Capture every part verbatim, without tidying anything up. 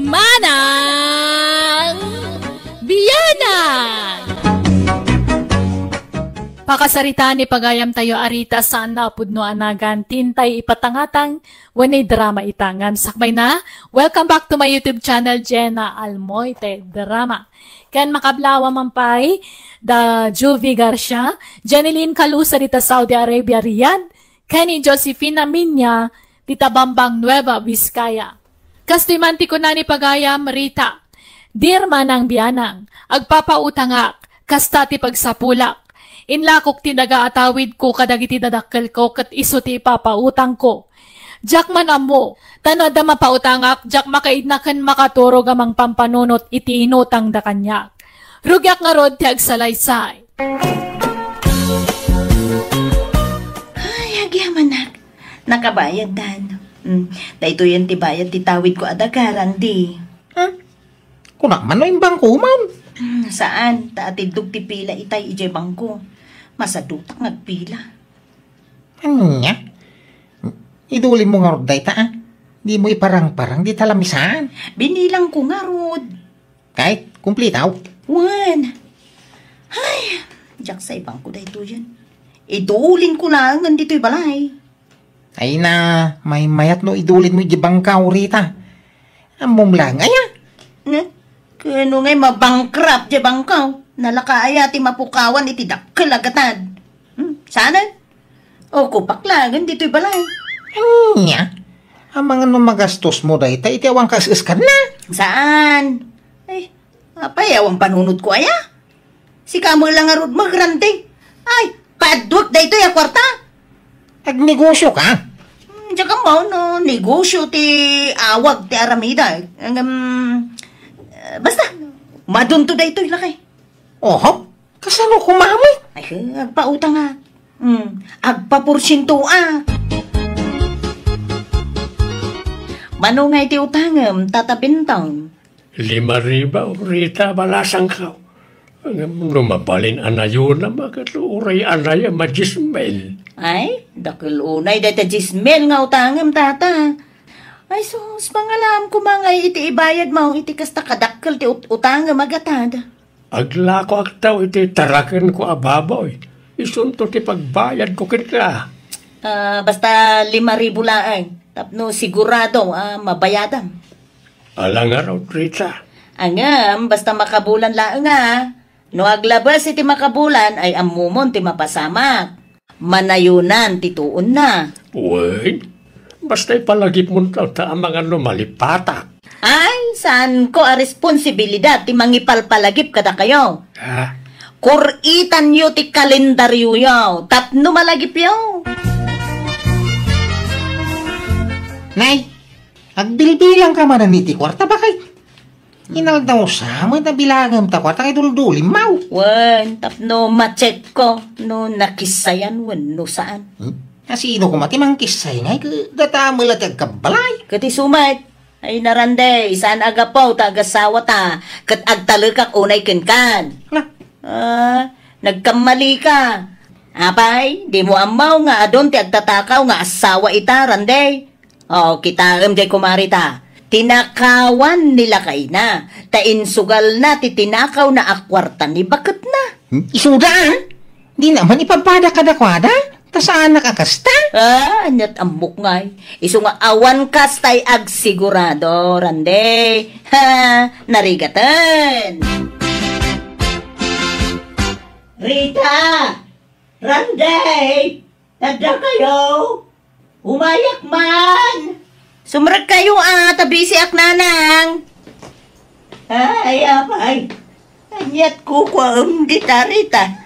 Manang Bianang! Pakasaritaan ni pagayamtayo a Rita, saan a pudno a nagan ti intay ipatangatang wenno idrama ita. Ngem sakbay na, welcome back to my YouTube channel, Jenna Almoite Drama. Ken makablawa man pay da Juvie Garcia, Jeneline Calusa dita Saudi Arabia, Riyadh, ken ni Josefina Minya dita Bambang, Nueva Vizcaya. Kastoy man ti kuna ni pagayam, Rita, "Dear Manang Bianang, agpapautangak, kasta ti pagsapulak. Inlakok ti nagaatawidko kadagiti dadakkelko ket isu ti ipapautangko. Diak man ammo, ta no adda mapautangak, diak makaidna ken makaturog a mangpampanunot iti inutangda kaniak. Rugiak ngarud ti agsalaysay." Ay, agyamanak. Nakabayaddan. Hmm, daytoyen ti bayad ti tawidko a daga, Randy. Hmm? Kunak man no imbangko man. Hmm, saan, ta atiddog ti pila itay idiay bangko. Masadutak nga agpila. Ania? Idulinmo ngarud dayta, a? Dimo iparangparang dita lamisaan. Binilangko ngarud. Kay, kumplitaw. Wen. Ay, diak sa ibangko daytoyen. Idulinko laengen ditoy balay. Ay na, maymayat no idulinmo idiay bangko, Rita. Ammom laeng aya? Ne? Ken no ngay mabankrupt diay bangko, nalaka aya ti mapukawan iti dakkel a gatad? Hmm, saanen? O, kupak laengen ditoy balay. Ania? Amangan no magastosmo dayta iti awan kaes-eskanna? Saan? Ay, apay, awan panunotko aya? Sika met la ngarud, Randy. Ay, padduek daytoy a kuarta. Agnegosioka? Hmm, diak ammo no negosio ti awag ti aramidek. Ngem, eh, basta, madunto daytoy, lakay. Oho, kasano koma met? Ay, agpautangak. Hmm, agpaporsientoak. Mano nga iti utangem, Tata Bentong? Lima ribu, Rita, balasangko. Ngem no mabalin a nayonam, ket uray anay a madies mil. Ay, dakkel unay dayta dies mil nga utangem, Tata. Ay sus, pangalam koma ngay iti ibayadmo iti kasta kadakkel ti ut-, utangem a gatad. Aglakoakto iti tarakenko a baboy. Isunto ti pagbayadko kenka. Ah, basta lima ribu laeng, tapno sigurado a mabayadam. Ala ngarud, Rita. Ngem, basta makabulan laeng a. No aglabes iti makabulan, ay ammomon ti mapasamak. Manayonan ti tuonna. Wen, basta ipalagipmon ta amangan no malipatak. Ay, saanko a responsibilidad ti mangipalpalagip kadakayo. Ha? Kur-itanyo ti kalendaryoyo tapno malagipyo. Nay, agbilbilangka manen iti kuarta, bakay? Inaldaw sa met a bilangem ta kuarta kay duldulimmaw. Wen, tapno ma-check ko no nakissayan wenno saan. Hmm? A sino koma ti mangkissay ngay ket data met la ti agkabbalay? Ket isu met. Ay, Randy, saan a gapu ta agasawata ket agtalekak unay kenkan. Na? Ah, nagkammalika. Apay, dimo ammo nga adun ti agtatakaw nga asawa ita, Randy? O, kitaem diay, kumare ta. Tinakawan ni lakayna, ta insugalna ti tinakawna a kuarta ni baketna. Hmm? Isuda, a? Dina man ipapada kadakuada? Ta saanak a kasta? Ah, aniat ammok ngay. Isu nga awan kastay agsigurado, Randy. Ha, narigaten. Rita! Randy! Adda kayo? Umayak man! Sumrek kayo, a, ta busy ak, nanang. Ay, apay. Aniat kukuaem dita, Rita?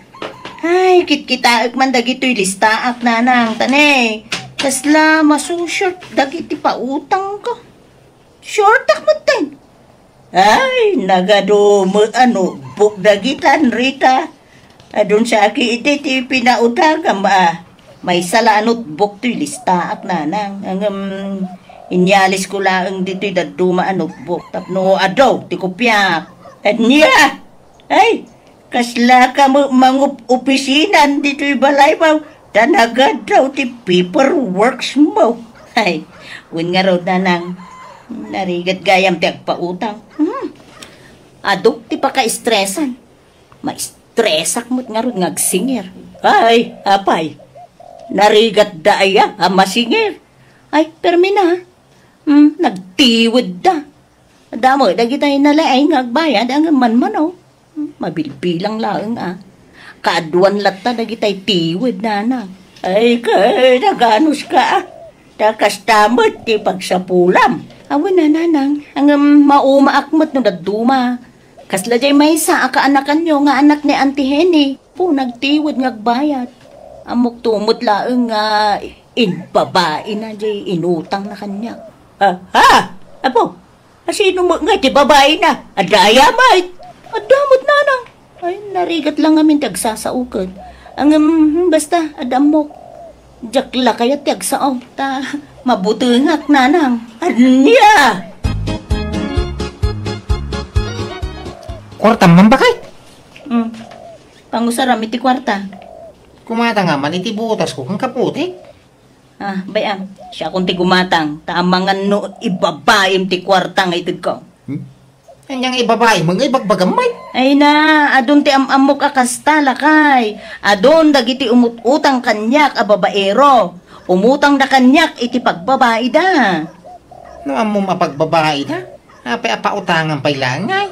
Ay, kitkitaek man dagitoy listaak, nanang. Ta ne, kasla masushort dagiti pautangko. Shortak metten. Ay, nagadu met a notebook dagitan, Rita. Adun sa aki iti ti pinautangam a. Maysa la a notebook toy listaak, nanang. Ngem, inyalisko laeng ditoy dadduma a notebook tapno adu ti kopiak. Ania? Ay, kasla ka met mangup-opisina ditoy balaymo, ta nagadu ti paperworks mo. Ay, wen ngarud, nanang. Narigat gayam ti agpautang. Hmm. Adu ti pakaestresan. Maestresak met ngarud nga agsingir. Ay, apay. Narigat da aya a masingir. Ay, permi na. Hmm, nagtiwid da. Damo, dagitay nalaing nga agbayad, ang manmano. Hmm, mabilbilang laeng, ah. Kaaduan latta dagitay tiwid, nanang. Ay, kay, naganos ka, ah. Ta kasta met ti pagsapulam. Awan na, nanang. Ang, um, maumaak met no dadduma. Kasla jay maysa a kaanakanyo nga anak ni Auntie Henny. Po, nagtiwid nga agbayad. Ammok tumot laeng nga inbabai na jay inutang na kanya. Ah, ha? Apo, asino mo nga ti babai na? Adaya, mait. Adda met, nanang. Ay, narigat lang amin ti agsasao ket. Ang, um, basta, adda ammok. Diak la kayat ti agsao. Ta, mabutengak, nanang. Ania? Kuartam man, bakay? Hmm. Pangusaram iti kuarta. Kumata nga man iti butas ko kang kaputi. Ah, bay-am. Siakon ti gumatang. Ta amangan no ibabaim ti kuarta nga itedko. Hmm? Anya nga ibabaim nga ibagbagam, may? Ay na, adun ti am-ammok a kasta, lakay. Adun dagiti umut-utang kaniak a babaero. Umutangda kaniak iti pagbabaida. No ammom a pagbabaida, apay a pautangan pay laeng, ay?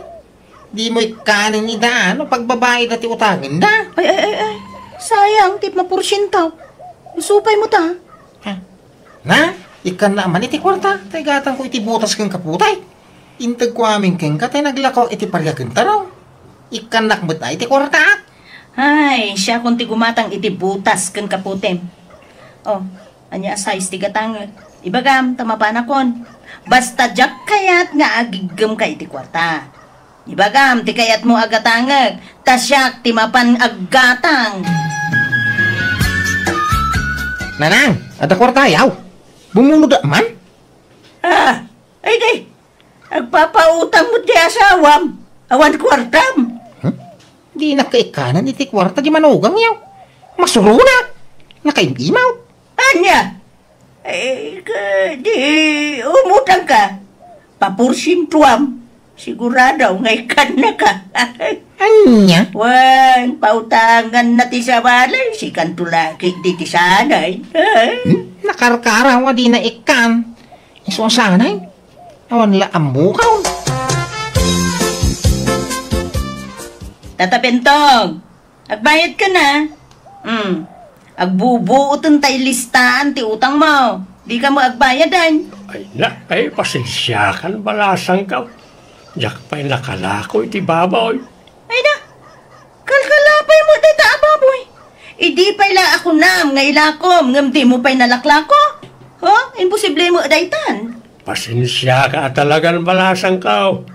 Dimo ikkanen ida, no pagbabaida ti utangenda. Ay, ay, ay, ay. Sayang ti maporsientaw. Isu pay met, ah. Ha? Na, ikkannak man iti kuarta, ta igatangko iti butas ken kaputay. Integko amin kenka, ta naglako iti pariaken taro. Ikkannak met a iti kuartaak. Ay, siakon ti gumatang iti butas ken kaputem. Oh, ania a size ti gatangek? Ibagam, ta mapanakon. Basta diak kayat nga agiggem ka iti kuarta. Ibagam ti kayatmo a gatangek, ta siak ti mapan aggatang. Nanang, adda kuartayaw? Bumunodak man? Ah, ay di, agpapautang met ti asawam, awan kuartam. Hmm? Dinak ikkanen iti kuarta ti manugangyaw. Masuronak. Nakaim-imaw. Ania? Eh, ka, di, umutang ka. Paporsientuam. Sigurado nga ikkanna ka. Ania? Wen, pautangan na ti sabali, sikanto laki di ti sanay. Hmm? Nakarkaraw a di na ikkan. Isu a sanay? Awan la ammukaw. Tata Bentong, agbayad ka na. Hmm. Agbubuoten tay listaan ti utang mo. Di ka mo agbayad, ay. Ay, na, ay, pasensiakan, balasangkaw. Diak pay nakalako iti baboy. Ay na, kalkalapay mo dayta a baboy. Idi pay la a kunam nga ilakom, ngem di mo pay nalaklako. Ho? Imposible mo daytan. Pasensiaka a talagan, balasangkaw.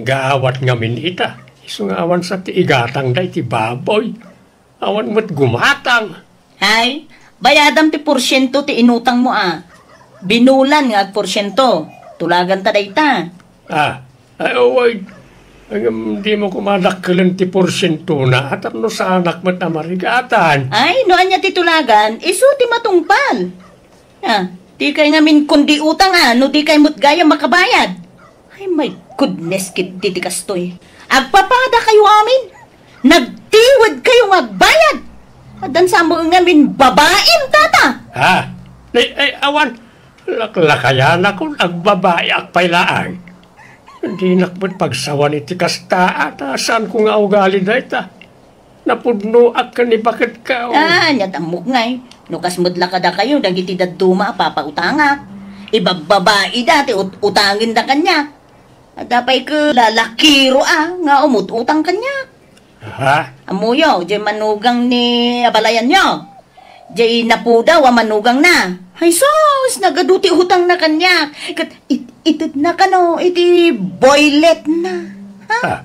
Gaawat ngamin ita. Isu nga awan sa ti igatang da iti baboy. Awan met gumatang. Ay, bayadam ti porsiento ti inutang mo, a. Binulan nga agporsiento. Tulagan ta dayta. Ah, ay, uway. Ngem, di mo koma dakkelen ti porsientona, a tapno saanak met a marigatan. Ay, no ania ti tulagan, isu ti matungpal. Ah, di kay ngamin kundi utang, a, no di kay met gayam makabayad. Ay, my goodness, ket di ti kastoy. Agpapada kayo amin. Nagtiwid kayo nga agbayad. Addan sa mo ngamin babaim, tata. Ha? Ay, ay, awan. Laklakayanakon agbabayak pay laeng. Dinak met pagsawan iti kasta, a, ta saanko nga ugali dayta. Napudnoak ken ni baket ka, o. Ah, ania ti ammok ngay. No kas met la kadakayo dagiti dadduma a papautangak. Ibabbabaida ti ut-, utangenda kaniak. Adda pay ket lalakiro a nga umut-utang kaniak. Ha? Ammoyo, diay manugang ni abalayanyo. Diay napudaw a manugangna. Ay sus, nagadu ti utangna kaniak. Ket it-, itedna kano iti boyletna. Ha? Ha?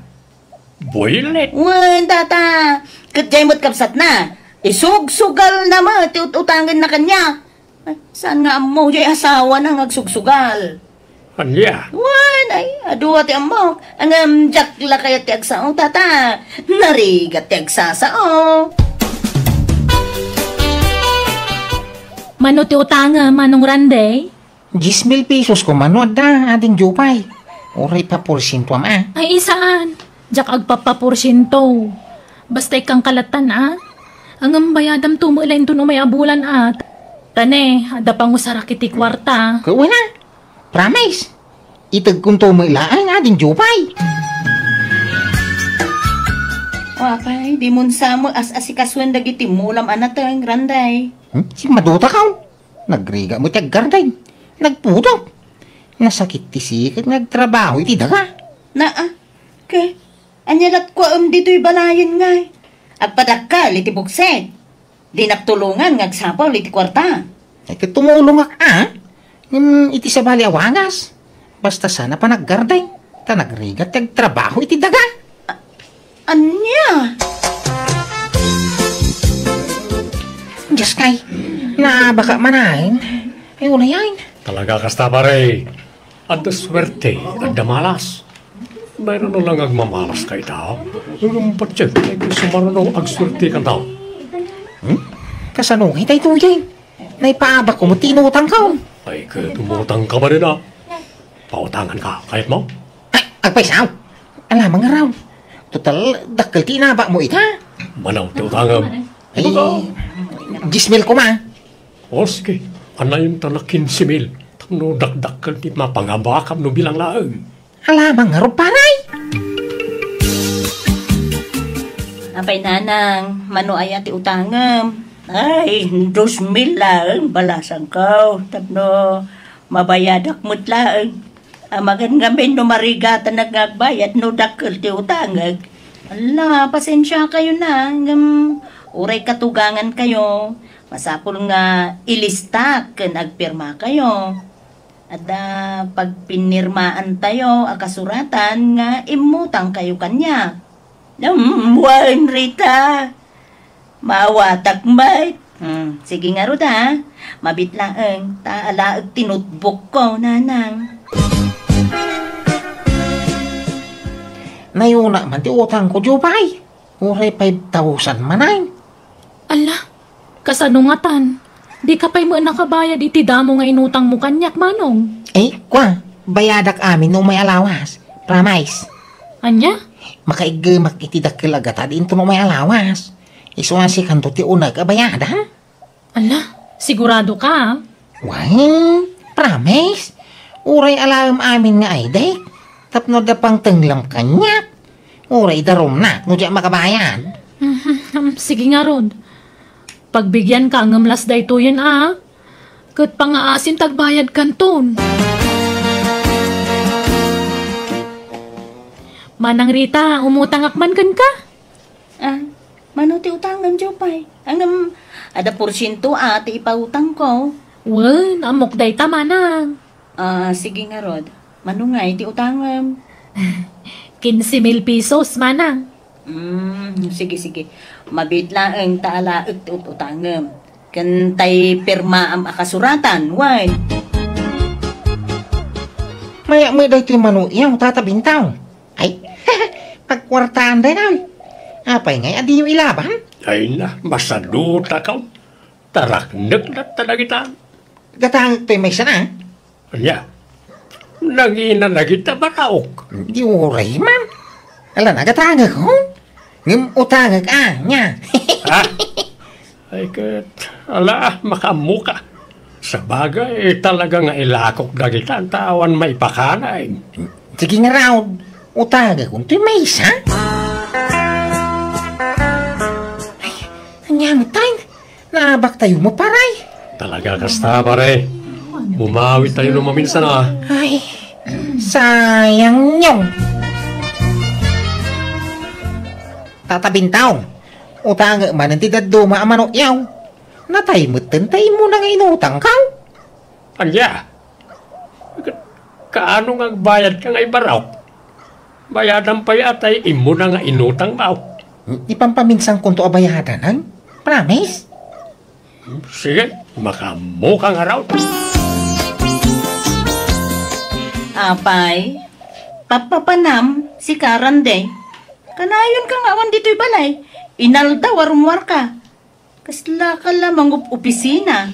Boylet? Wen, tata. Ket diay met kabsatna. Isugsugalna met ti ut-, utangenna kaniak. Ay, saan nga ammo, diay asawana nga agsugsugal? Ania? Wen, ay, adu a ti ammok. Ngem, diak la kayat ti agsao, tata. Narigat ti agsasao. Mano ti utangem, Manong Randy? Dies mil pesos koma no adda, Ading Jupay. Uray paporsientoam a. Ay, saan? Diak agpapaporsiento. Basta ikkan kalatan a. Ngem bayadam to met laeng inton umay a bulan a. Ta ne, adda pangusarak iti kuarta. Ket wen a. Promise. Itegkonto met laeng, Ading Jupay. O, apay, dimonsa met as-asikasuen dagiti mulam a nateng, Randay. Hmm? Simmadutakon. Nagrigat met ti aggarden. Nagpudot. Nasakit ti siket nga agtrabaho iti daga. Naa, ke, ania latkuaem ditoy balayen ngay? Agpadakkel iti buksit. Dinak tulongan nga agsapul iti kuarta. Ay, ket tumulongak a. Ngem iti sabali a wagas. Basta saan a panaggarden. Ta nagrigat ti agtrabaho iti daga. Ania? Dios kay, naabaka manen. Ay, unayen. Talaga kasta, pare. Adda suerte, adda malas. Mayroon lang agmamalas kay tao. Ngem patse, ay sumaruno agsuerte kan tao. Hmm? Kasano ngay tay tuyen? Naipaabak ko mo ti inutang ko. Ay, ket umutang ka ba rin, a? Pautangan ka, kayat mo? Ay, agpaysaw. Alamang nga raw. Total, dakkel ti inabak mo ita. Manaw ti utangem. Ay, dies mil koma. O, sige. Anayon ta na kinse mil. Tapno dakdakkel ti mapangabakam no bilang laeng. Alamang ngarud, pare. Apay, nanang, mano aya ti utangem? Ay, dos mil laeng balasangko. Tapno mabayadak met laeng. Amangan ngamin no marigatanak nga agbayad no dakkel ti utangek. Ala, pasensiakayo na, ngem uray katugangankayo, masapul nga ilistak ken agpirmakayo. Adda pagpinirmaantayo a kasuratan nga immutangkayo kaniak. Hmm, wen, Rita. Maawatak met. Hmm, sige ngarud, a. Mabit laeng, ta alaek ti notebook ko, nanang. Nayuna man ti utangko, Jupay. Uray five thousand manen. Ala, kasano ngatan? Dika pay met nakabayad iti damo nga inutangmo kaniak, manong? Eh, kua, bayadak amin no umay a lawas. Promise. Ania? Makaiggemak iti dakkel a gatad inton umay a lawas. Isu a sikanto ti uneg a bayada. Ala, sigurado ka, a? Wen, promise. Uray alaem amin nga aydek. Tapno adda pangtenglam kaniak. Uray darumnak no diak makabayad. Mhm, sige ngarud. Pagbigianka ngem las daytoyen, a. Ket pangaasim ta agbayadkanton. Manang Rita, umutangak man kenka. Ah, mano ti utangem, Jupay? Ngem, adda porsiento a ti ipautangko. Wen, ammok dayta, manang. Ah, sige ngarud. Mano ngay ti utangem? Quince mil pesos, manang. Hmm, sige, sige. Mabit laeng ta alaek ti ut-utangem. Ken tay pirmaam a kasuratan, wen. Mayak met daytoy mano iyaw, Tata Bintaw. Ay, pagkuartaan daytoy. Apay ngay a diyo ilaban? Ay na, masadutakon. Taraknek latta dagita. Gatangek toy maysa a. Ania? Nangina dagita baraok. Di uray man. Ala, nagatangek, ho? Ngem utangek, a, nia? Ah? Ay, ket, ala, makaammoka. Sabagay, talaga nga ilakok dagita, ta awan maipakanay. Sige ngarud, utangek, untoy maysa? Ay, ania met, tay? Naabak tayo mo, pare. Talaga kasta, pare. Bumawi tayo no maminsan, a. Ay, sayang yun. Tata Bintaw, utangek manen ti dadduma a mano iyaw. Natay metten ta immuna nga inutangko. Ania? Ka-, kaano nga agbayadka nga ibaraok? Bayadam pay a tay immuna nga inutangmo. Ipampaminsankonto a bayadanen. Promise? Sige, makaammoka ngarud. Apay, papapanam, sika, Randay. Kanayonka nga awan ditoy balay. Inaldaw a rummuarka. Kaslaka la mangup-opisina.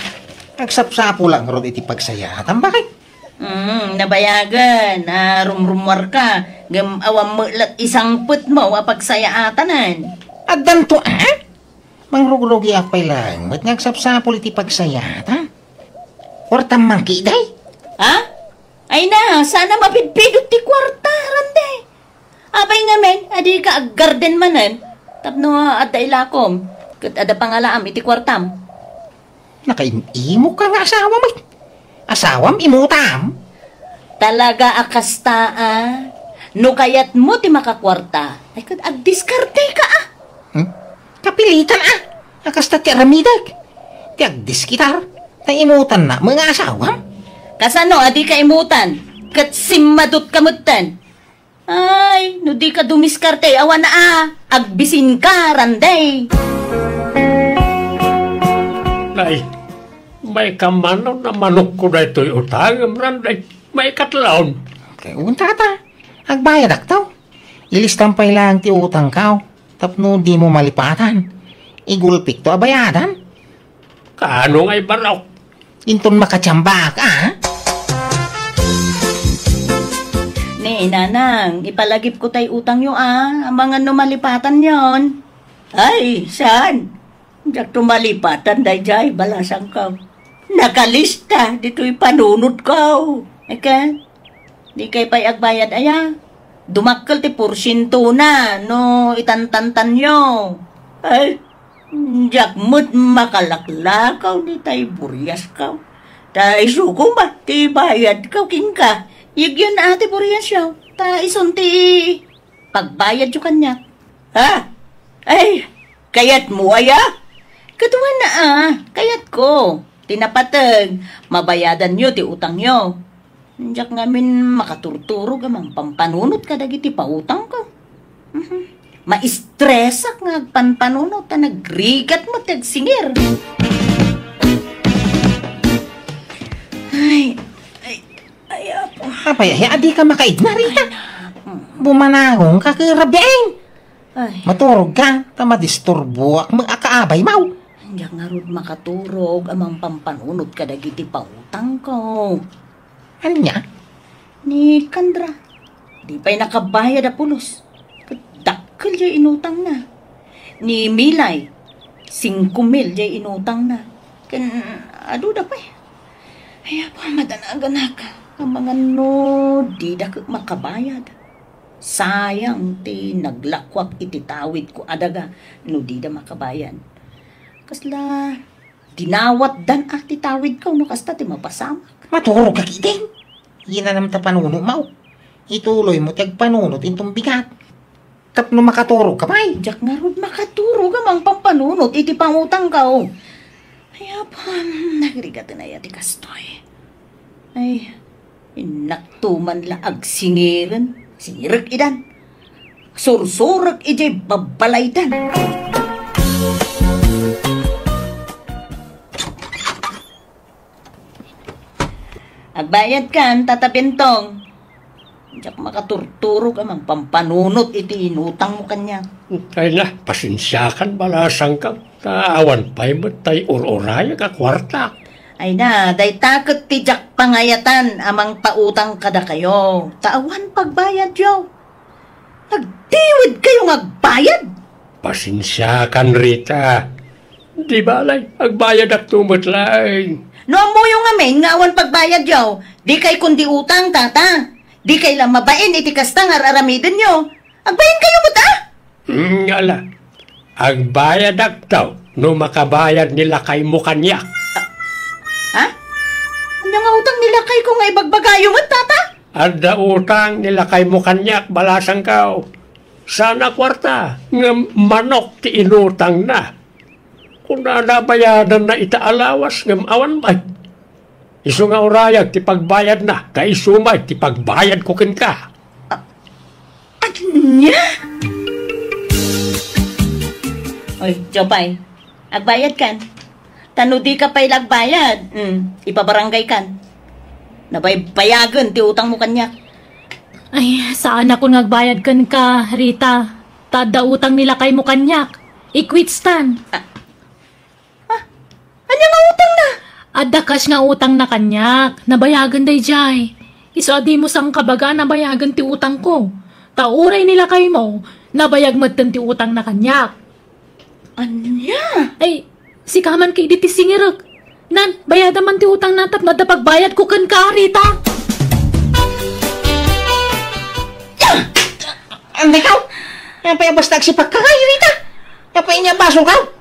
Agsapsapulak ngarud iti pagsayaatan, bakit? Hmm, nabayagen a rumrummuarka, ngem awan met la ti sangpetmo a pagsayaatanen. Addanto, a? Mangrugrugiak pay laeng met nga agsapsapul iti pagsayaatan. Kuartam man ketdi? Ha? Ay na, saan a mapidpidot ti kuarta, Randay. Apay ngamin, a dika aggarden manen, tapno adda ilakom, ket adda pangalaam iti kuartam. Nakaim-imok ka nga asawam, ay. Asawam, imutam. Talaga a kasta, a? No kayatmo ti makakuarta, ay ket agdiskarteka, a? Hmm? Kapilitan, a? A kasta ti aramidek. Ti agdiskitar, ta imutanna met nga asawam. Kasano a dika imutan? Ket simmadutka metten. Ay, no dika dumiskarte, awan a, agbisinka, Randay. Nay, maikamanon a manokko daytoy utangem, Randay. Maikatlaon. Kay unta ta, agbayadakto. Ilistam pay laeng ti utangko, tapno dimo malipatan. Igulpikto a bayadan. Kaano nga ibarok? Inton makatiambak, a? Ni Nanang, ipalagipko tay utangyo, a? Amangan no malipatanyon. Ay, saan? Diakto malipatan daydiay, balasangko. Nakalista ditoy panunotko. Ika, dikay pay agbayad aya? Dumakkel ti porsientona no itantantanyo. Ay, diak met makalaklakaw ni tay buriasko. Ta isu koma ti bayadko kenka. Yegyen a ti buriasyo. Ta isun ti pagbayadyo kaniak. Ha? Ay, kayatmo aya? Ket wen a, kayatko. Ti napateg, mabayadanyo ti utangyo. Diak ngamin makaturturog a mangpampanunot kadagiti pautangko. Mhm. Maistresak nga agpanpanunot ta nagrigat met ti agsingir. Ay, ay, ay, apo. Apay, ay, a dika makaigna, Rita? Ay, na. Bumanagong ka, karabiain. Ay. Maturog ka, ta madisturboak met a kaabaymo. Diak ngarud makaturog a mangpampanunot kadagiti pautangko. Ania? Ni Candra, di pay nakabayad a pulos. Ket dakkel diay inutangna. Ni Milay, singko mil diay inutangna. Ken aduda pay. Ay, apo, madanaganak. Amangan no dida ket makabayad. Sayang ti naglakuak iti tawidko a daga no dida makabayad. Kasla dinawatdan a ti tawidko no kasta ti mapasamak. Maturog ka ketdin. Inanam ta panunotmo. Ituloymo ti agpanunot inton bigat. Tapno makaturog ka pay. Diak ngarud makaturog a mangpampanunot iti pangutangko. Ay, apo, nagrigaten aya ti kastoy. Ay, innakto man la agsingiren. Singirek idan. Sursurek idiay babbalaydan. Agbayadkan, Tata Bentong. Diak makaturturog a mangpampanunot iti inutangmo kaniak. Ay na, pasensiakan, balasangko. Ta awan pay met tay ur-urayek a kuarta. Ay na, dayta ket ti diak pangayatan a mangpautang kadakayo. Ta awan pagbayadyo. Nagtiwid kayo nga agbayad? Pasensiakan, Rita. Di balay, agbayadakto met laeng. No ammoyo ngamin nga awan pagbayadyo, dikay kundi utang, Tata. Dikay la mabain iti kasta nga ar-aramidenyo. Agbain kayo met, a? Mm, ala. Agbayadakto no makabayad ni lakaymo kaniak. Ha? Ania nga utang ni lakayko nga ibagbagayo met, Tata? Adda utang ni lakaymo kaniak, balasangko. Saan a kuarta, ngem manok ti inutangna. Kunana, bayadanna ita a lawas, ngem awan met. Isu nga urayag ti pagbayadna, ta isu met ti pagbayadko kenka. Ania? Oy, Jopay, agbayadkan. Ta no dika pay la agbayad, mm, ipabarangaykan. Nabaybayagen ti utangmo kaniak. Ay, saanakon nga agbayad kenka, Rita. Ta adda utang ni lakaymo kaniak. Ikwitstan. Ah, ah, ania nga utangna? Adda cash nga utangna kaniak, nabayagen daydiay. Isu a dimo sangkabaga a nabayagen ti utangko. Ta uray ni lakaymo, nabayag metten ti utangna kaniak. Ania? Ay, sika man kadi ti singirek. Nan, bayadam man ti utangna tapno adda pagbayadko kenka, Rita. Ania, ikaw? Apay a basta agsipagka, Rita? Apay a basongka?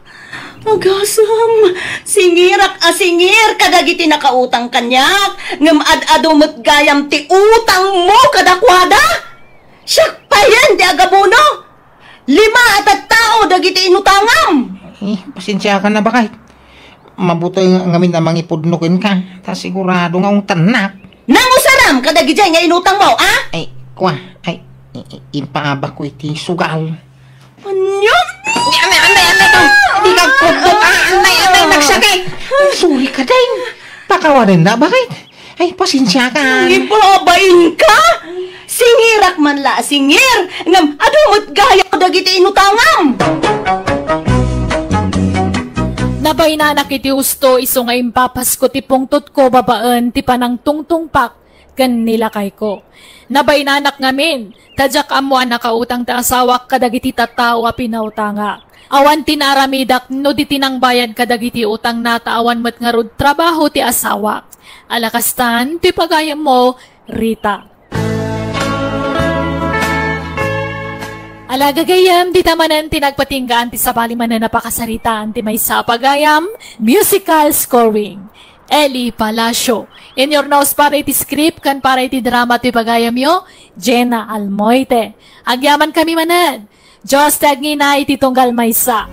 Agasem, singirak a singir kadagiti nakautang kaniak, ngem ad-adu met gayam ti utangmo kadakuada? Siak payen ti agabono? Lima a tattao dagiti inutangam. Eh, pasensiakan a, baket. Mabuti nga ngamin a mangipudno kenka, ta sigurado nga ungtannak. Nangusaram kadagidiay nga inutangmo, a? Ay, kua, ay, i-, i-, impaabakko iti sugal. Ania? Ania, ania, ania, ania, ania, ania, ania, ania, ania, nagsakit. Sorry ka, Deng. Pakawanen na, baket? Ay, pasensiakan. Ibabainka? Singirak man la a singir, ngem adu met gayam dagiti inutangam. Nabaynanak iti husto isu nga impapasko ti pungtotko babaen ti panangtungtungpak ken ni lakayko. Nabaynanak ngamin, ta diak ammo a nakautang ti asawak kadagiti tattao a pinautangak. Awan ti naaramidak no di ti nangbayad kadagiti utangna ta awan met ngarud trabaho ti asawak. Ala kastan ti pagayammo, Rita. Ala gagayyem, dita manen ti nagpatinggaan ti sabali manen a pakasaritaan ti maysa a pagayam, musical scoring. Eli Palacio. Inyurnos para iti script ken para iti drama ti pagayamyo, Jenna Almoite. Agyamankami manen. Dios ti agngina iti tunggal maysa.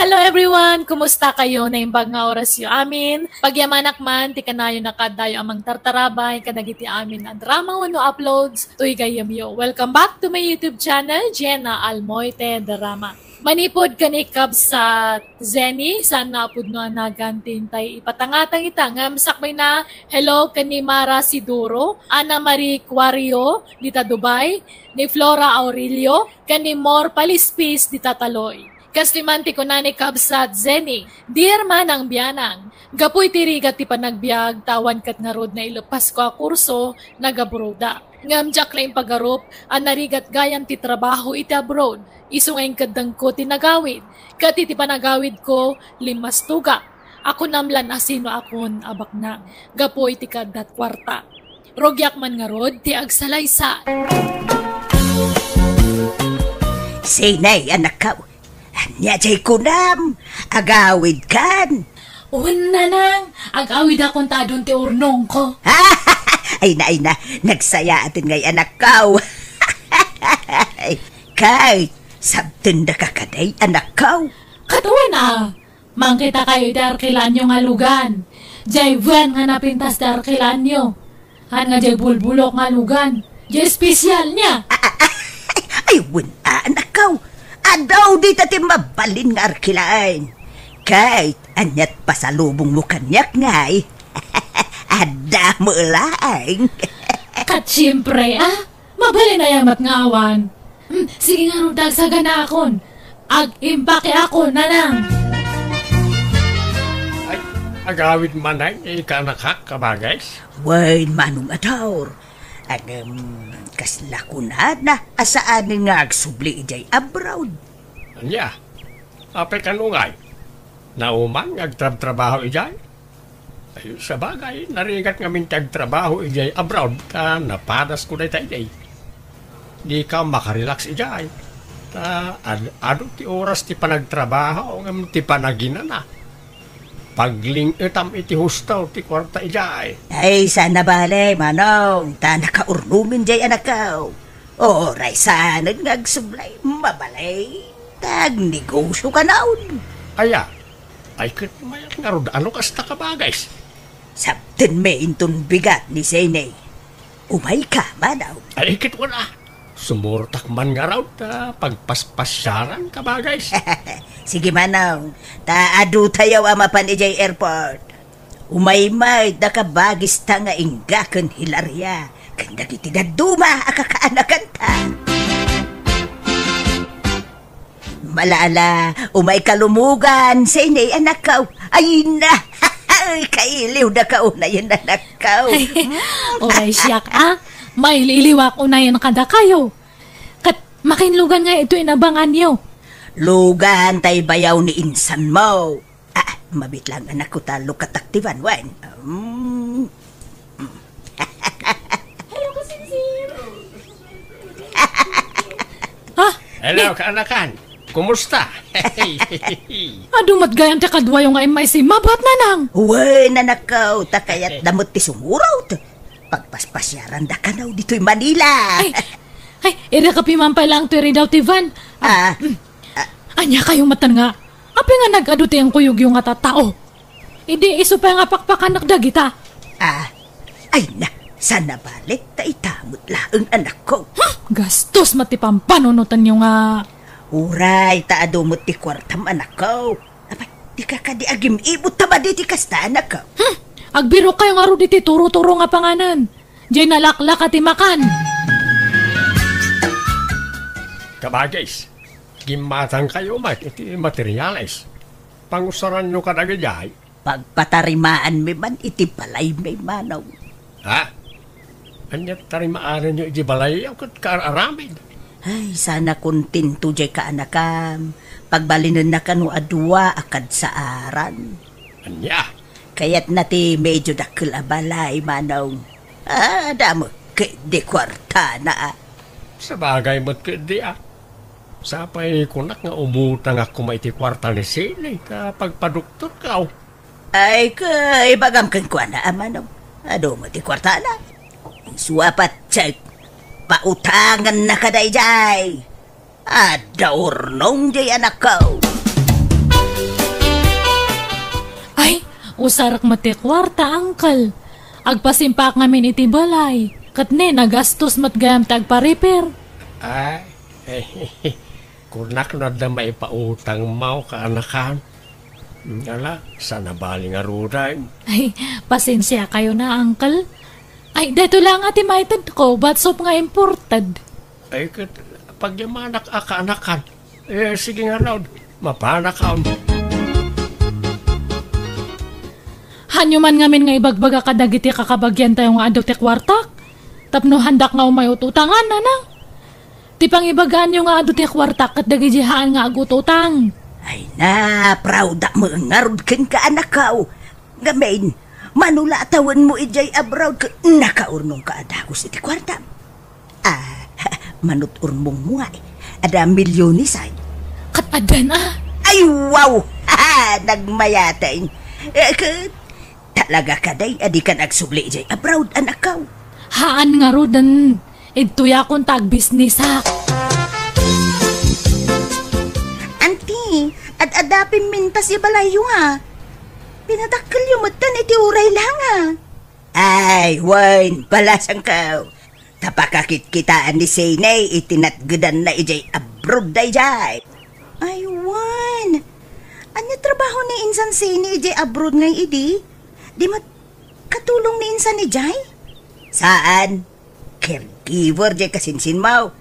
Hello everyone! Kumusta kayo? Naimbag nga orasyo amin. Pagyamanak man ti kanayon a kaaddayo a mangtartarabay kadagiti amin a drama wenno uploads toy gayyemyo. Welcome back to my YouTube channel, Jenna Almoite Drama. Manipud ken ni Kabsat Zenny, saan nga a pudno a nagan ti intay ipatangatang ita, ngem sakbayna, hello ken ni Mara Siduro, Ana Marie Cuario, dita Dubai, ni Flora Aurelio, ken ni Mor Palispis, dita Taloy. Kastoy man ti kuna ni Kabsat Zenny, Dear Manang Bianang, gapu iti rigat ti panagbiag, ta awan ket ngarud naileppasko a kurso, nagabroad-ak. Ngem diak la impagarup a narigat gayam ti trabaho iti abroad. Isu nga inkeddengko ti nagawid, ket iti panagawidko, limmastugak. A kunam lan a sinoakon a baknang gapu iti kaaddat kuarta. Rugiak man ngarud ti agsalaysay. Zenny, anakko, ania jay kunam? Agawidkan? Wen, nanang, agawidakon ta adun ti urnongko. Ay na, ay na, nagsayaaten ngay, anakko. Kay, sabtendaka kadi, anakko. Katawan a, mangkitakayo iti arkilaanyo nga lugan. Jay wen nga napintas ti arkilaanyo. Haan nga jay bulbulok nga lugan. Jay espesialna. Ay, wen a, anakko. Adu dita ti mabalin nga arkilaan. Kay, aniat pasalubongmo kaniak ngay? Adda met laeng. Ket siempre, a? Mabalin aya met nga awan. Hmm, sige ngarud, agsaganaakon. Ag-impake ako, nanang. Ay, agawid man ay, ikanak, kabagay? Wen, Manong Ador. Ngem, kasla kunana a saanen nga agsubli idiay abroad? Ania? Apay kano ngay? Nauman nga agtrabtrabaho idiay? Ay, sabagay, narigat ngamin ti agtrabaho idiay abroad, ta napadasko dayta idiay. Dika makarelax idiay. Ta ad-, adu ti oras ti panagtrabaho, ngem ti panaginana. Pagling-etam iti husto ti kuarta idiay. Ay, saan a bale, Manong, ta nakaurnomen diay anakko. Uray saanen nga agsublay, mabalin ta agnegosiokanon. Aya, ay ket mayat ngarud a no kasta, kabagay. Sabtenmi inton bigat ni Zenny. Umayka, Manong. Ay ket wen a. Sumurtak man ngarud ta pagpaspasiaran, kabagay. Sige, Manong, ta adutayo a mapan idiay airport. Umay met da kabagista nga Inga ken Hilaria ken dagiti dadduma a kakaanakanta. Malala, umay ka lumogan, Sene, anakko. Ay na, kailiw da ka unayen, anakko. Uray siak, a. Mailiiliwak unayen kadakayo. Ket makinlugan nga itoy inabanganyo. Lugan tay bayaw ni insan mo. Ah, mabit lang, anakko, ta lukatak ti banwan. Mm. Hello, kasinsin. Ha? Hello, kaanakan. Kumusta? Adu met gayam ti kaduayo nga immaysima, Bat Nanang. Wen, anakko, ta kayatda met ti sumurot. Pagpaspasiaranda kano ditoy Manila. Ay, ay, ira kapiman pay lang toy ridaw ti van. Ah, Ah, mm. Ah. Ania kayo matan nga? Apay nga nag-adu ti inkuyogyo nga tattao? Idi isu pay nga pakpakanak dagita. Ah, ay na, sana balik ta ita met laeng, anakko. Hmm, gastos met ti pampanunotanyo nga. Uray, ta adu met ti kuartam, anakko. Apay, di ka kadi agim-ibot ta madi ti kasta, anakko. Hmm, agbirok kayo ngarud iti turo-turo nga panganan. Jay nalaklaka ti makan. Kabagis, gimmatangkayo met iti materiales. Pangusaranyo kadagijay? Pagpatarimaanmi man iti balaymi, manong. Ha? Ania ti tarimaaranyo iti balay ket kaar-aramid? Ay, sana kontento jay kaanakam. Pagbalinenna kano a dua a kadsaaran. Ania? Kayatna ti medyo dakkel a balay, manong. Ah, adda met ketdi kuartana, a. Sabagay met ketdi, a. Sapay kunak nga umutangak koma iti kuarta ni Sene ta pagpadoktorko. Ay, kay ibagam kenkuana, a, manong. Adu met ti kuartana. Isu a patse, pautangennaka daydiay. Adda urnong jay, anakko. Ay, usarek met ti kuarta, uncle. Agpasimpak ngamin iti balay. Ket ne, nagastos met gayam ti agpa-repair. Ay, kunak no adda maipautangmo, kaanakan. Ala, sana bali ngaruden. Ay, pasensiakayo na, uncle. Ay, daytoy la nga ti maitedko, batsop nga imported. Ay, ket pagyamanak a kaanakan. Eh, sige ngarud, mapanakon. Hanyo man ngamin nga ibagbaga kadagiti kakabagiantayo nga adu ti kuartak, tapno handak nga umay ut-utangan, nanang. Ti pangibagaanyo nga adu ti kuartak ket dagiti haan nga agututang. Ay na, proud-ak met ngarud kenka, anakko. Ngamin, mano la a tawenmo idiay abroad ket nakaurnongka a dagus iti kuartam. Ah, manut-urnongmo nga, adda milyones, ay. Ket addan, a? Ay, wow! Nagmayateng. Eh, ket talaga kadi a dikan agsubli idiay abroad, anakko? Haan ngaruden. Idtoyakon ta agbisnisak. Anti, ad-adda pimintas ya balayyo, a. Pinadakkelyo metten iti uray la nga. Ay, wen, balasangko. Ta pakakitkitaan ni Sene iti natgedanna idiay abroad daydiay. Ay, wen. Ania trabaho ni insan Sene idiay abroad ngay idi? Di met katulong ni insan idiay? Saan. Caregiver jay kasinsinmo.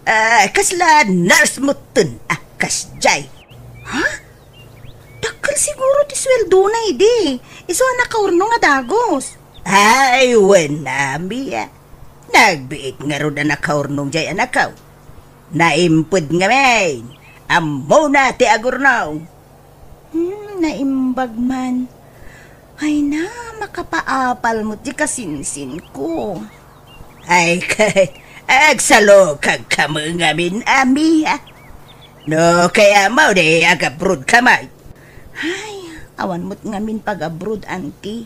Ah, kasla nurse metten a kasdiay. Ha? Dakkel siguro ti sueldona idi. Isu a nakaurnong a dagus. Ay, wen, Ami, a. Nagbiit ngarud a nakaurnong jay, anakko. Naimped ngamin. Ammona ti agurnong. Hmm, naimbag man. Ay na, makapaapal met ti kasinsinko. Ay, ket agsalukagkami ngamin, Ami, a. No kayatmo, di ag-abroadkami. Ay, awan met ngamin pag-abroad, anti.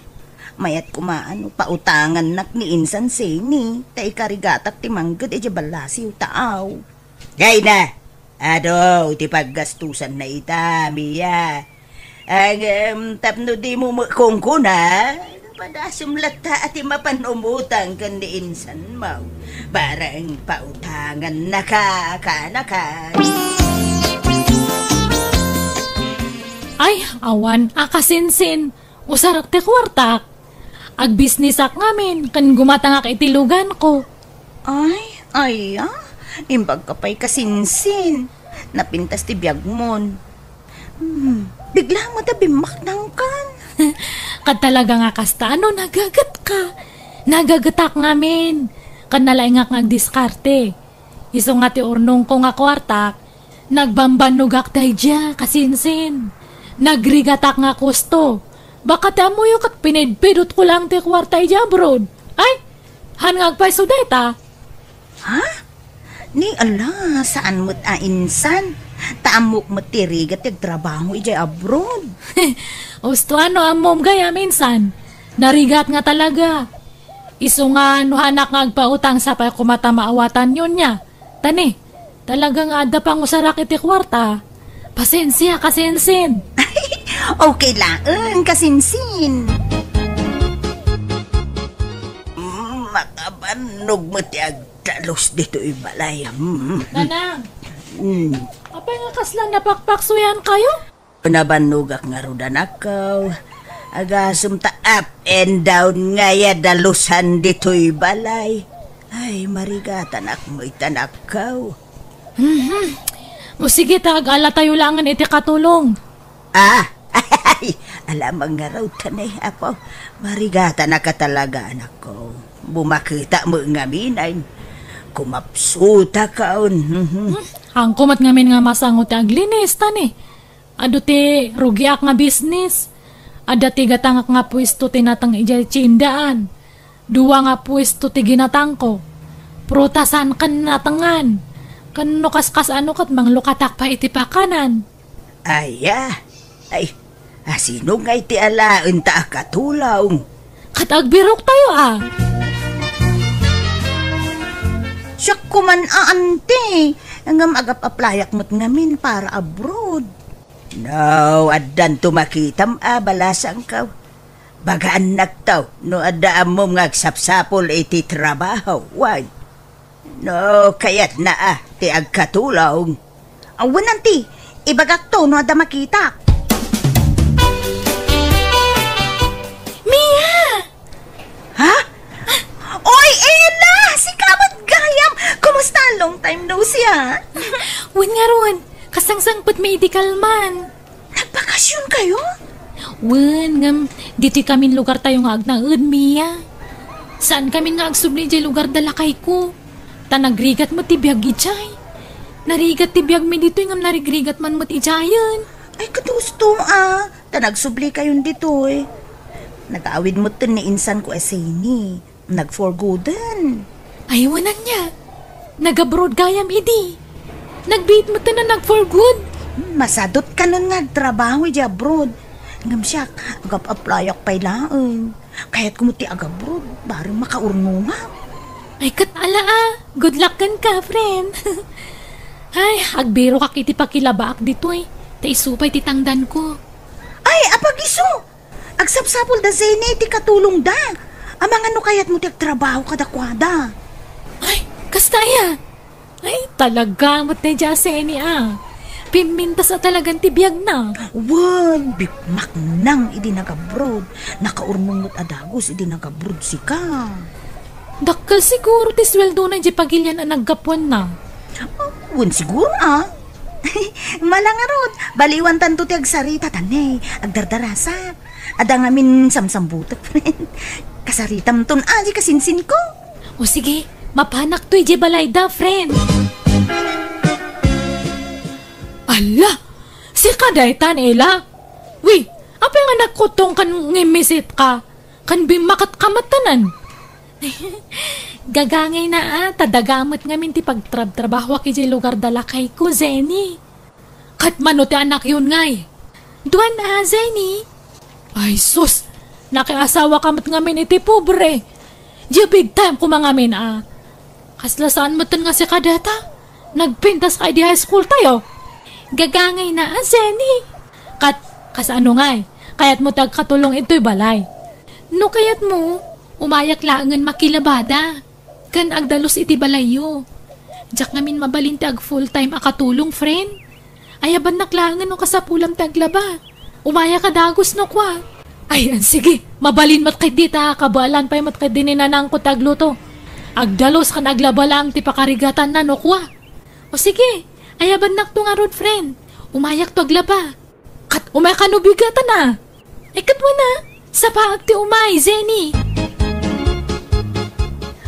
Mayat koma no pautangannak ni insan Sene, ta ikarigatak ti mangged idiay ballasiw ta aw. Ay na, adu ti paggastusanna ita, Ami, a. Ngem, tapno dimo met kunkuna, padasem latta a ti mapan umutang ken ni insanmo. Bareng pautangannaka, kaanakan. Ay, awan a kasinsin. Usarek ti kuartak. Agbisnisak ngamin ken gumatangak iti luganko. Ay, aya, imbagka pay kasinsin. Napintas ti biagmon. Hmm, bigla met a bimmaknangkan. Ket talaga nga kasta, ano, nagagetka? Nagagetak ngamin. Ket nalaingak nga agdiskarte. Isu nga ti urnongko nga kuartak, nagbambannogak daydiay, kasinsin. Nagrigatak nga kusto. Baka ti ammoyo ket pinidpidotko lang ti kuarta idiay abroad. Ay, han nga agpayso dayta? Ha? Ni ala, saan met a insan. Ta ammok met ti rigat ti agtrabaho idiay abroad. Usto, ano, ammom gayam insan? Narigat nga talaga. Isu nga no hanak nga agpautang, sapay koma ta maawatanyon nia. Tani, talaga nga adda pangusarak iti kuarta. Pasensia, kasinsin. Okay laeng, kasinsin. Mm, makabannog met ti agdalus ditoy balay. Mm. Nanang, Mm. Apay nga kasla napakpaksuyan kayo? Nabannogak ngarud, anakko. Agasem ta up and down ngay a dalusan ditoy balay. Ay, marigatanak met, anakko. Mhm. O sige, ta agalatayo langen iti katulong. Ah, ay, alamang ngarud, tani, apo. Marigatanak talaga, anakko. Bumaketa met ngamin, ay. Kumapsutakon. Mhm. Hmm, haanko met ngamin nga masango ti aglinis, tani. Adu ti rugiak nga bisnis. Adda ti gatangak nga puesto ti nateng idiay tiendaan. Dua nga puesto ti ginatangko. Prutasan ken natengan. Ken no kaskas-ano ket manglukatak pay iti pakanan. Aya, ay, asino ngay ti alaen ta a katulong? Ket agbirok tayo, a. Siak koman a, anti. Ngem agap-aplayak met ngamin para abroad. No, addanto makitam a balasangko. Bagaannakto no adda ammom nga agsapsapul iti trabaho, wen? No kayatna a ti agkatulong. Awan, anti, ibagakto no adda makitak. Mia! Ha? Oy, Ella! Sika met gayam! Kumusta? Long time no see, ah. Wen ngarud, kasangsangpet mi idi kalman. Nagbakasyon kayo? Wen, ngem ditoy kamin lugar tayo nga agnaed, Mia. Saan kamin nga agsubli idiay lugar da lakayko. Ta nagrigat met ti biag idiay. Narigat ti biagmi ditoy ngem narigrigat man met idiayen. Ay, ket husto, a. Ta nagsubli kayon ditoy. Nag-awid metten ni insanko a Zeni. Nag-for gooden. Ay, wen ania. Nag-abroad gayam idi. Nagbiit metten a nag-for good. Hmm, masadot kanon nga agtrabaho idiay abroad. Ngem siak, agap-aplayak pay laeng. Kayatko met ti ag-abroad, bareng makaurnongak. Ay, ket ala a. Good luck kenka, friend. Ay, agbirokak iti pakilabaak ditoy. Ta isu pay ti tangdanko. Ay, apagiso! Agsapsapul da Zeni iti katulongda. Amangan no kayatmo ti agtrabaho kadakuada. Ay, kasta aya? Ay, talaga met daydiay a Zeni a. Pimmintas a talagan ti biagna. Wen, bimmaknang idi nag-abroad. Nakaurnong met a dagus idi nag-abroad sika. Dakkel siguro ti sueldona idiay pagilian a naggapuanna. Wen siguro, a. Mala ngarud, baliwantanto ti agsarita, ta ne, agdardarasak. Adda ngamin samsambutek, friend. Kasaritamton, a, di kasinsinko. O sige, mapanakto idiay balayda, friend. Ala, sika daytan, Ella? Wi, apay nga nagkutong ken ngimmisit ka? Ken bimmaket ka met tanan. Gagangayna a, ta daga met ngamin ti pagtrabtrabahoak idiay lugar da lakayko, Zeni. Ket mano ti anakyon ngay? Duan a, Zeni. Ay sus, nakiasawa ka met ngamin iti pobre. Diay big time koma ngamin a. Kasla saan metten nga sika dayta? Nagpintas ka idi high school tayo? Gagangayna a, Zeni. Ket, kasano ngay? Kayatmo ti agkatulong itoy balay? No kayatmo, umayak laengen makilabada. Ken agdalus iti balayyo. Diak ngamin mabalin ti ag full time a katulong, friend. Ayabannak laengen no kasapulam ti aglaba. Umayak a dagus no kua. Ay, sige, mabalin met ketdi ta kabaelan pay met ketdi ni nanangko ti agluto. Agdalus ken aglaba laeng ti pakarigatanna no kua. O sige, Ay, abannakto ngarud, friend. Umayakto aglaba. Ket umay kano bigatan a. Ay, ket wen a. Sapaak ti umay, Jenny.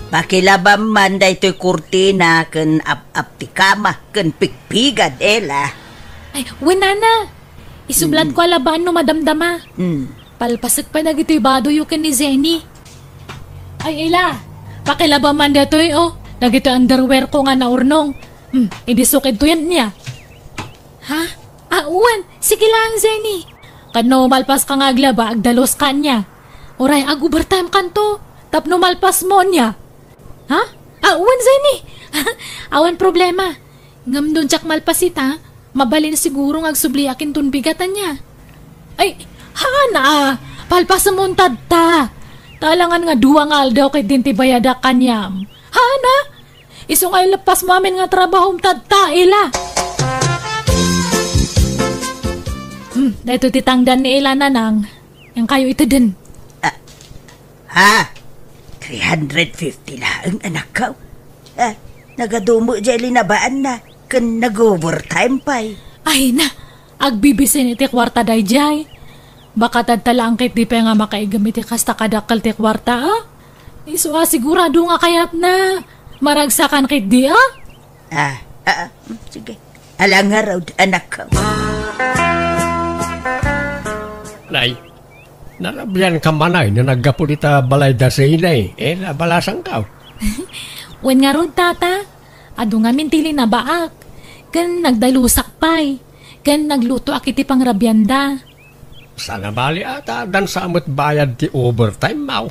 Pakilabam man daytoy kurtina ken ap-ap ti kama ken pigpigad, Ella. Ay, wen a. Isublatko a labaen no madamdama. Hmm. Palpasek pay dagitoy badoyo ken ni Jenny. Ay, Ella, pakilabam man daytoy, o. Dagitoy underwear ko nga naurnong. Hmm, idi sukid to yan niya. Ha? Ah, wen, sige lang, Jenny. Ket no malpas ka nga aglaba, agdalus ka niya. Uray, ag-overtime kanto. Tapno malpas mo niya. Ha? Ah, wen, Jenny. Awan problema. Ngem no diak malpas ita, mabalin siguro nga agsubliak inton bigatan niya. Ay, haana, ah. Palpasem mo unta ta. Ta alangan nga dua nga aldaw ket din ti bayadak kaniam. Haana? Isu nga ilepas mo amin nga trabahom tatta, Ella. Hmm, daytoy ti tangdan ni Ella, Nanang. Yan kayo iteden. Ah, ha? Three hundred fifty laeng, anakko. Ah, nagadumo jay linabaanna, ken nag-overtime pay. Ay na, agbibisin iti kuarta dayjay. Baka tatta laeng ket di pay nga makaigem iti kasta kadakkel ti kuarta, a? Isu a sigurado nga kayatna. Maragsakan ket di, a? Ah, ah, ah, mm, sige. Ala ngarud, anakko. Nay, narabian ka manay no naggapu dita balay da Zene, eh, nabalasangkaw. Wen ngarud, tata. Adu ngamin ti linabaak. Ken nagdalusak pay. Ken naglutoak iti pangrabianda. Sana bali a ta addan sa met bayad ti overtime, maw?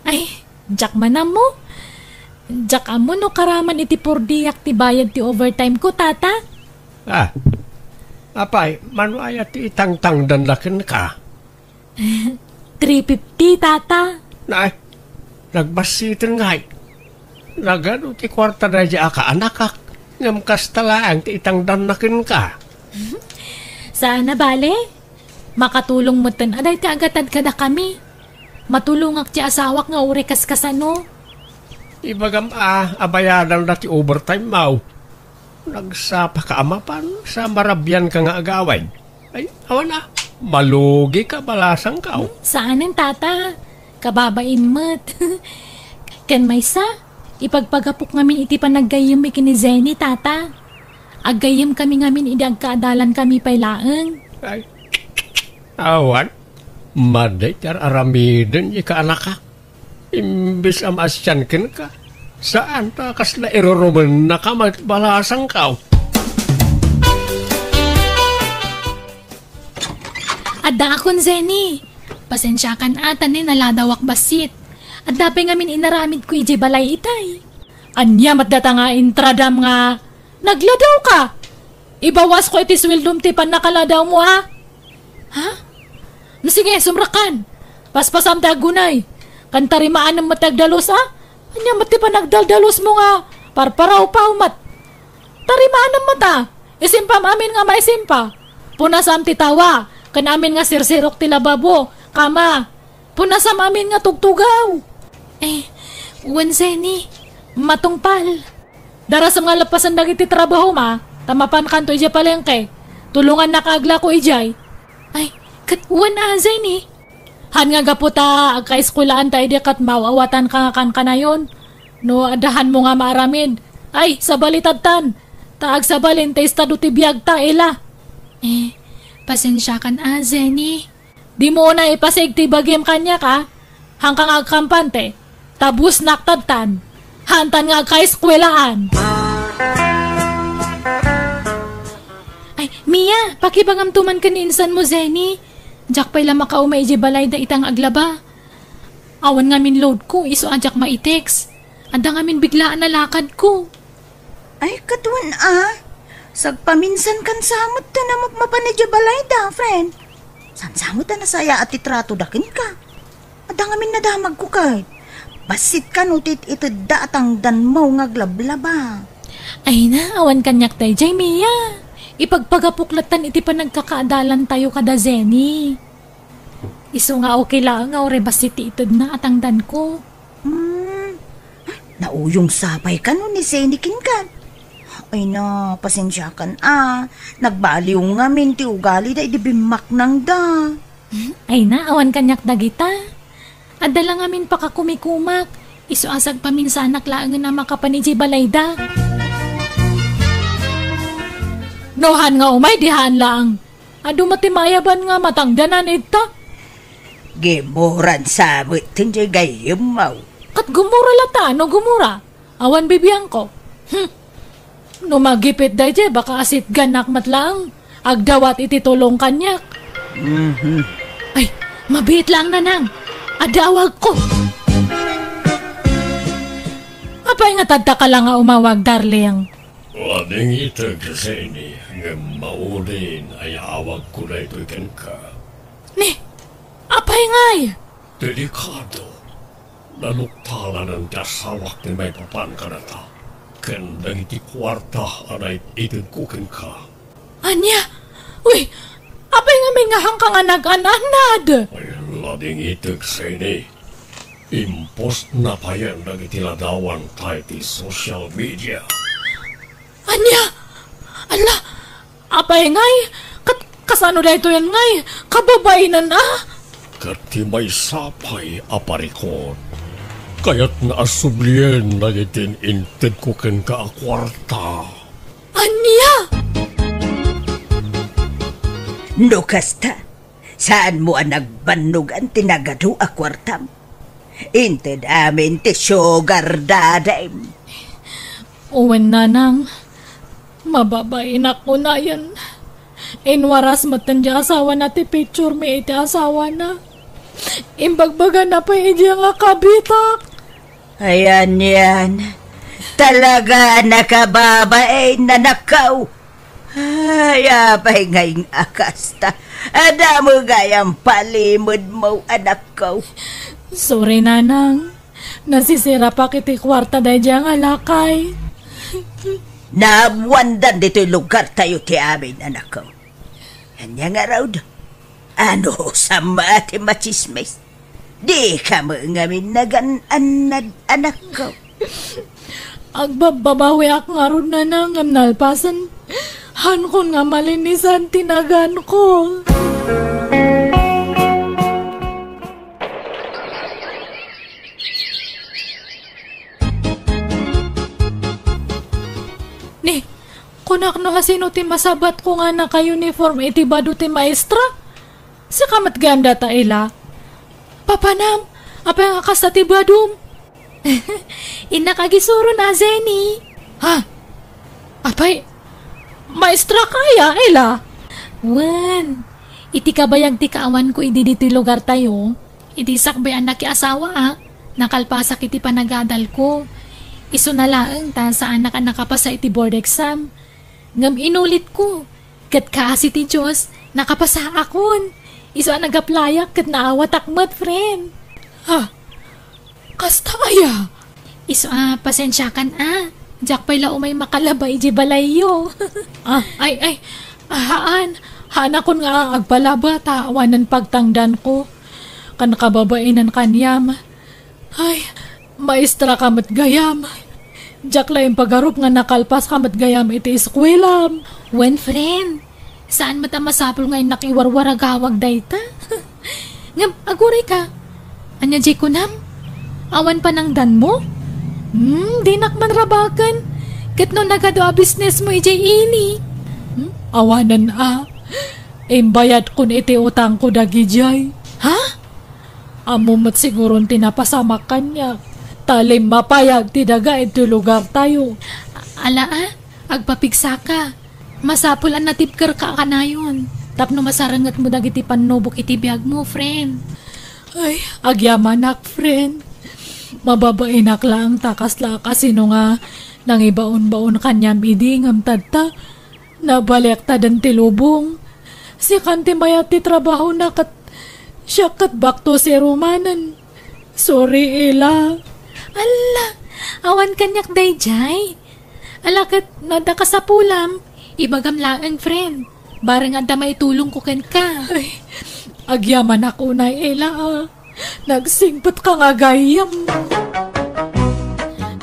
Ay, diak man ammo. Diak ammo no karaman iti purdiak ti bayad ti overtime ko, tata. Ah, apay, mano aya ti itangtangdanna kenka? Three fifty, tata. Nay, nagbassiten ngay. Nagadu ti kuarta daydi a kaanakak, ngem kasta laeng ti itangdanna kenka. Saan a bale? Makatulong metten a dayta agatad kadakami. Matulongak ti asawak nga uray kaskasano. Ibagam a, abayadanda ti overtime, maw. Nagsapa ka a mapan sa marabian ka nga agawid. Ay, awan a, malugi ka, balasangkaw. Hmm, saanen, tata. Kababain met. Ken maysa, ipagpagapok ngamin iti panaggayyem ken ni Jenny, tata. Aggayyem kami ngamin idi agkaadalan kami pay laeng. Ay, awan. Madi ti ar-aramiden, ika anakak. Imbes a maasian kenka, saan ta kasla irurumennaka met, balasangkaw. Addaakon, Jenny. Pasensiakan a ta ni naladawak bassit. Adda pay ngamin inaramidko idiay balay itay. Ania met data nga intradam nga nagladaw ka? Ibawasko iti sueldom ti pannakaladawmo, a? Ha? Sige, sumrakan. Paspasam ti aggunay. Ken tarimaanem met ti agdalus, a? Ania met ti panagdaldalusmo nga parparawpaw met? Tarimaanem met, a? Isimpam amin nga maisimpa. Punasam ti tawa, ken amin nga sirsirok ti lababo, kama. Punasam amin nga tugtugaw. Eh, wen, Jenny, matungpal. Darasem nga lepasen dagiti trabahom, a, ta mapankanto idiay palengke. Tulongannaka aglako idiay. Ay, ket wen a, Jenny. Haan nga gapu ta agkaeskuelaan ta idi ket maaw-awatanka nga kankanayon. No adda haanmo nga maaramid, ay, sabali tattan. Ta agsabalin ti estado ti biagta, Ella. Eh, pasensiakan a, Jenny. Dimo unay ipasig ti bagim kaniak, a? Haanka nga agkampante. Ta busnak tattan. Haantan nga agkaeskuelaan. Ay, Mia, pakibagamto man ken ni insanmo, Jenny. Diak pay la makaumay idiay balayda ita nga aglaba. Awan ngamin loadko, isu a diak maitext. Adda ngamin biglaan a lakadko. Ay, ket wen a. Sagpaminsankan sa met ta namapmapan idiay balayda, friend. Saan sa met a nasayaat ti tratoda kenka? Adda ngamin nadamagko ket. Bassit kano ti it-itedda a tangdanmo nga aglablaba. Ay na, awan kaniak daydiay, Mia. Ipagpagapok lattan iti panagkakaadalantayo kada Jenny. Isu nga okay laeng nga uray bassit ti itedna a tangdanko. Hmm. Nauyong sapay kano ni Jenny kenka? Ay na, pasensiakan a. Nagbaliw ngamin ti ugalida idi bimmaknangda. Ay na, awan kaniak dagita. Adda la ngamin pakakumikumak. Isu a sagpaminsanak laengen a makapan idiay balayda. No haan nga umay, di haan laeng. Adu met ti maayaban nga matangdanan ita. Gimuran sa met ti gayyemmo. Ket gumura latta, no gumura. Awan bibiangko. Hmm. No magipit daydiay, baka asitganak met laeng. Agdawat iti tulong kaniak. Mhm. Ay, mabiit laeng, Nanang. Adda awagko. Apay nga tadta ka la nga umawag, darling? Wading itek, Zeni, ngem maudin ay awagko daytoy kenka. Ni, apay ngay? Delikado. Naluktalanen ti asawak ti maipapan kadata ken dagiti kuarta a naititedko kenka. Ania? Uy, apay ngamin nga haanka nga nag-an-annad? Ay, ladingitek, Zeni. Impostna payen dagiti ladawanta iti social media. Ania? Ala, apay ngay? Kat-, kasano daytoyen ngay? Kababainan a? Ket ti maysa pay a parikut, kayatna a sublien dagiti intedko kenka a kuarta. Ania? No kasta, saanmo a nagbannogan ti nagadu a kuartam? Inted amin ti sugar daddy-m. Wen, Nanang, mababainak unayen. Inwaras metten ti asawana ti picture mi iti asawana. Imbagbagana pay idiay nga kabitak. Ayan yan. Talaga a nakababain, anakko. Ay, apay ngay nga kasta? Adda met gayam palimedmo, anakko. Sorry, Nanang. Nasisirapak iti kuarta daydiay nga lakay. Naammoandan ditoy lugartayo ti amin, anakko. Ania ngarud? Ano, sama ti machismis? Dika met ngamin nagan-annad, anakko. Agbabbabawiak ngarud, Nanang, ngem nalpasen. Haankon nga malinisan ti naganko. Ni, kunak no asino ti masabatko nga naka-uniform iti bado ti maestra? Sika met gayam dayta, Ela. Papanam, apay nga kasta ti badom? Innak agisuron a, Zeni. Ha? Apay, maestra ka aya, Ela? Wen, iti kabayag ti kaawanko idi ditoy lugartayo, iti sakbay a nakiasawaak, nakalpasak iti panagadalko. Isuna laeng ta saanak a nakapasa iti board exam. Ngem inulitko, ket kaasi ti Dios, nakapasaakon. Isu a nag-applyak ket naawatak met, friend. Ha? Kasta aya? Isu a, pasensiakan a. Diak pay la umay makalaba idiay balayyo. Ah, ay, ay. Ah, haan. Haanakon nga agpalaba ta awanen pagtangdanko. Kan kababainan kaniam. Ay, maestra ka met gayam. Diak la impagarup nga nakalpas ka met gayam iti eskuelam. Wen, friend, saan met a masapul nga innak iwarwaragawag dayta. Ngem, aguray ka. Ania diay kunam? Awan panangdanmo? Hmm, dinak man rabaken. Ket no nagadu a business mo idiay ili? Hmm, awanen a. Imbayadkon iti utangko dagidiay. Ha? Ammom met siguron ti napasamak kaniak. Ta limmapayag ti daga iti lugartayo. Ala a, agpapigsaka. Masapul a natibkerka a kanayon tapno masarengetmo dagiti pannubok iti biagmo, friend. Ay, agyamanak, friend. Mababainak laeng ta kasla kasino nga nangibaonbaon kaniam idi ngem tatta, nabaliaktaden ti lubong. Sikan ti mayat ti trabahona ket siak ket back to zero manen. Sorry, Ela. Alla, awan kaniak daydiay. Ala ket, no adda kasapulam, ibagam laeng, friend. Bareng adda maitulongko kenka. Ay, agyamanak unay, Ela, a. Nagsingpet ka nga gayyem.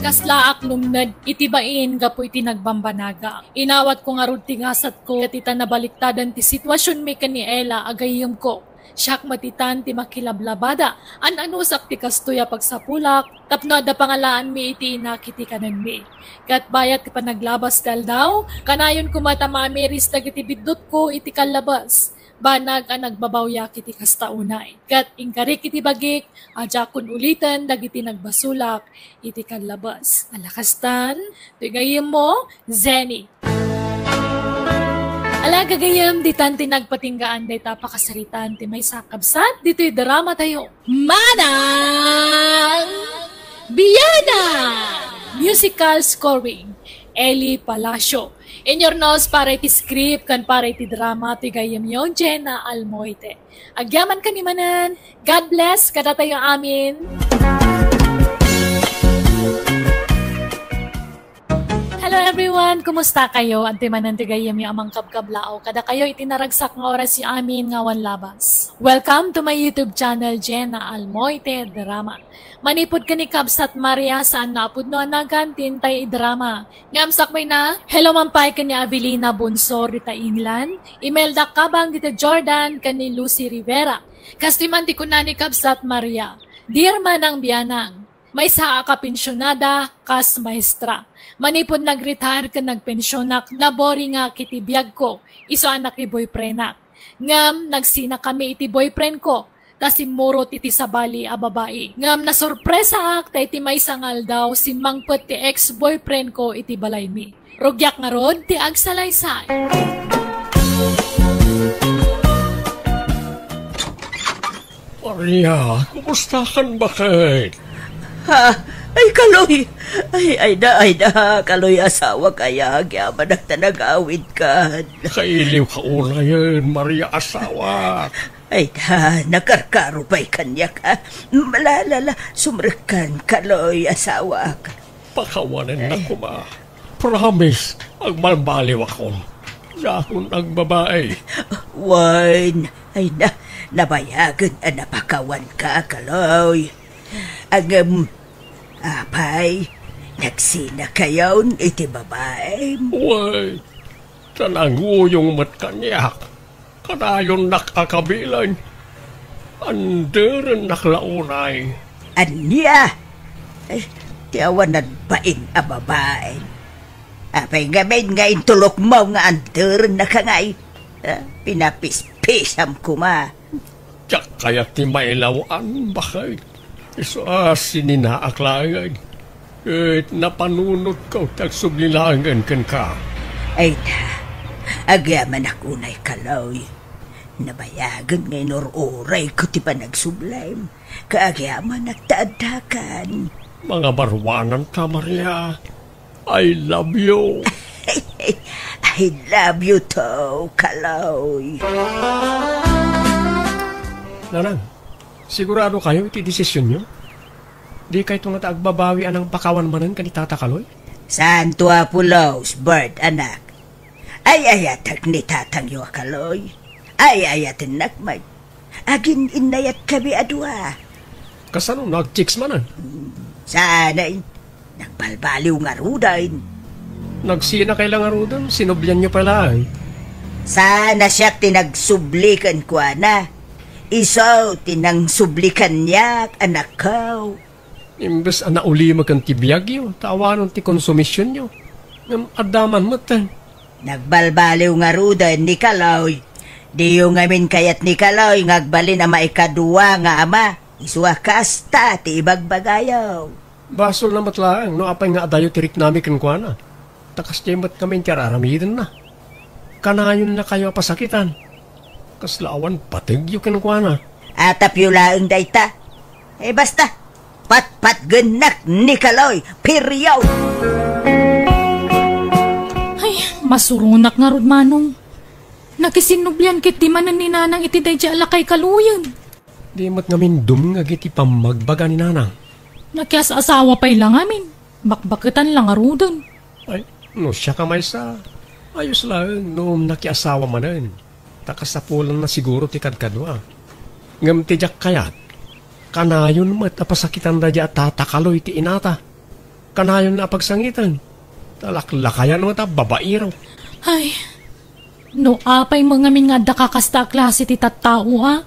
Kaslaak lumned iti bain gapu iti nagbambanaga. Inawatko ngarud ti gasatko, ket ita nabaliktadan ti situasionmi ken ni Ella a gayyemko. Siak met itan ti makilablabada. An-anusak ti kastoy a pagsapulak tapno adda pangalaanmi iti inak iti kanenmi. Ket bayat ti panaglabas ti aldaw, kanayon koma ta mamiris dagiti biddutko iti kallabas. Banag a nagbabawyak iti kasta unay. Ket inkarik iti bagik a diakon uliten dagiti nagbasolak iti kallabas. Ala kastan, toy gayyemmo, Zenny. Ala, gagayyem, ditan ti nagpatinggaan dayta a pakasaritaan ti maysa a kabsat ditoy drama tayo. Manang Biana! Musical scoring, Eli Palacio. Inyurnos para iti script ken para iti drama ti gayyemyo, Jenna Almoite. Agyaman kami manen. God bless kadatayo amin. Hello everyone! Kumusta kayo? Anti manen ti gayyemyo a mangkabkablaaw kadakayo iti naragsak nga oras yo amin nga awan labas. Welcome to my YouTube channel, Jenna Almoite Drama. Manipud ken ni Kabsat Maria, saan nga a pudno a nagan ti intay idrama. Ngem sakbay na, hello man pay ken ni Avelina Bonsor dita England, Imelda Kabang dita Jordan, ken ni Lucy Rivera. Kastoy man ti kuna ni Kabsat Maria, Dear Manang Bianang, maysa a kapensionada kas maestra. Manipud nag-retire ken nagpensionak, naboringak iti biagko, isu a nakiboyfriendak. Ngem nagsinakami iti boyfriendko, ta simmurot iti sabali a babai. Ngem nasorpresaak ta iti maysa nga aldaw, simmangpet ti ex-boyfriendko iti balaymi. Rugiak ngarud ti agsalaysay. Maria, kumusta kan, baket? Ha? Ay, Kaloy! Ay, ay da, ay da, Kaloy, asawa kaya, agyamanak ta nagawidkan. Kailiw ka unayen, Maria, asawa. Ay da, nakarkaro pay kaniak, ha? La, la, la, sumrekkan, Kaloy, asawak. Pakawanennak koma. Promise, agbalbaliwakon. Diakon agbabae. Wen, ay na, nabayagen a napakawanka, Kaloy. Ngem, apay, nagsinakayon iti babaem? Wen, ta nanguyong met kaniak. Kadayonnak a kabilen. Anderennak la unay. Ania? Eh, ti awan nagbain a babae. Apay ngamin nga intulokmo nga anderennaka ngay? Ah, pinapispisam koma. Diak kayat ti mailaw-an, baket. Isu a sininaak laeng. Ket napanunotko ti agsubli laengen kenka. Ay na, agyamanak unay, Kaloy. Nabayagen nga inur-urayko ti panagsublem, ket agyamanak ta addakan. Mangabaruananka, Maria. I love you. I love you too, Kaloy. Nanang, sigurado kayo iti desisyonyo? Di kayto ngata agbabawi a nangpakawan manen ken ni Tata Kaloy? Santo Apolos, Bert, anak. Ay-ayatek ni tatangyo a Kaloy. Ay-ayatennak met. Agin-innayat kami a dua. Kasano, nag-chicks manen? Saan ay? Nagbalbaliw ngaruden. Nagsinakay la ngaruden, sinublianyo pay laeng. Saan a siak ti nagsubli kenkuana. Isu ti nangsubli kaniak, anakko. Imbes a naulimek ken ti biagyo, ta awanon ti konsumisionyo. Ngem adda man met. Nagbalbaliw ngaruden ni Kaloy. Diyo ngamin kayat ni Kaloy nga agbalin a maikadua nga ama. Isu a kasta ti ibagbagayo. Basolna met laeng no apay nga adayo ti riknami kenkuana. Ta kasdiay met ngamin ti ar-aramidenna. Kanayonnakayo a pasakitan. Kasla awan pategyo kenkuana. Atapyo laeng dayta. Eh, basta, patpatgennak ni Kaloy, period! Ay, masuronak ngarud, Manong. Nakisinnublian ketdi manen ni Nanang iti daydiay a lakay Kaloyen. Di met ngamin dumngeg iti pammagbaga ni Nanang. Nakias-asawa pay la ngamin. Bakbaketan la ngaruden. Ay, no siak a maysa, ayos laeng no nakiasawa manen. Ta kasapulanna siguro ti kadkadua. Ngem ti diak kayat, kanayon met a pasakitan daydiay a Tata Kaloy ti inata. Kanayon a pagsangiten. Talaklakayan met a babaero. Ay, no apay mo ngamin nga adda kakasta a klase ti tattao, a?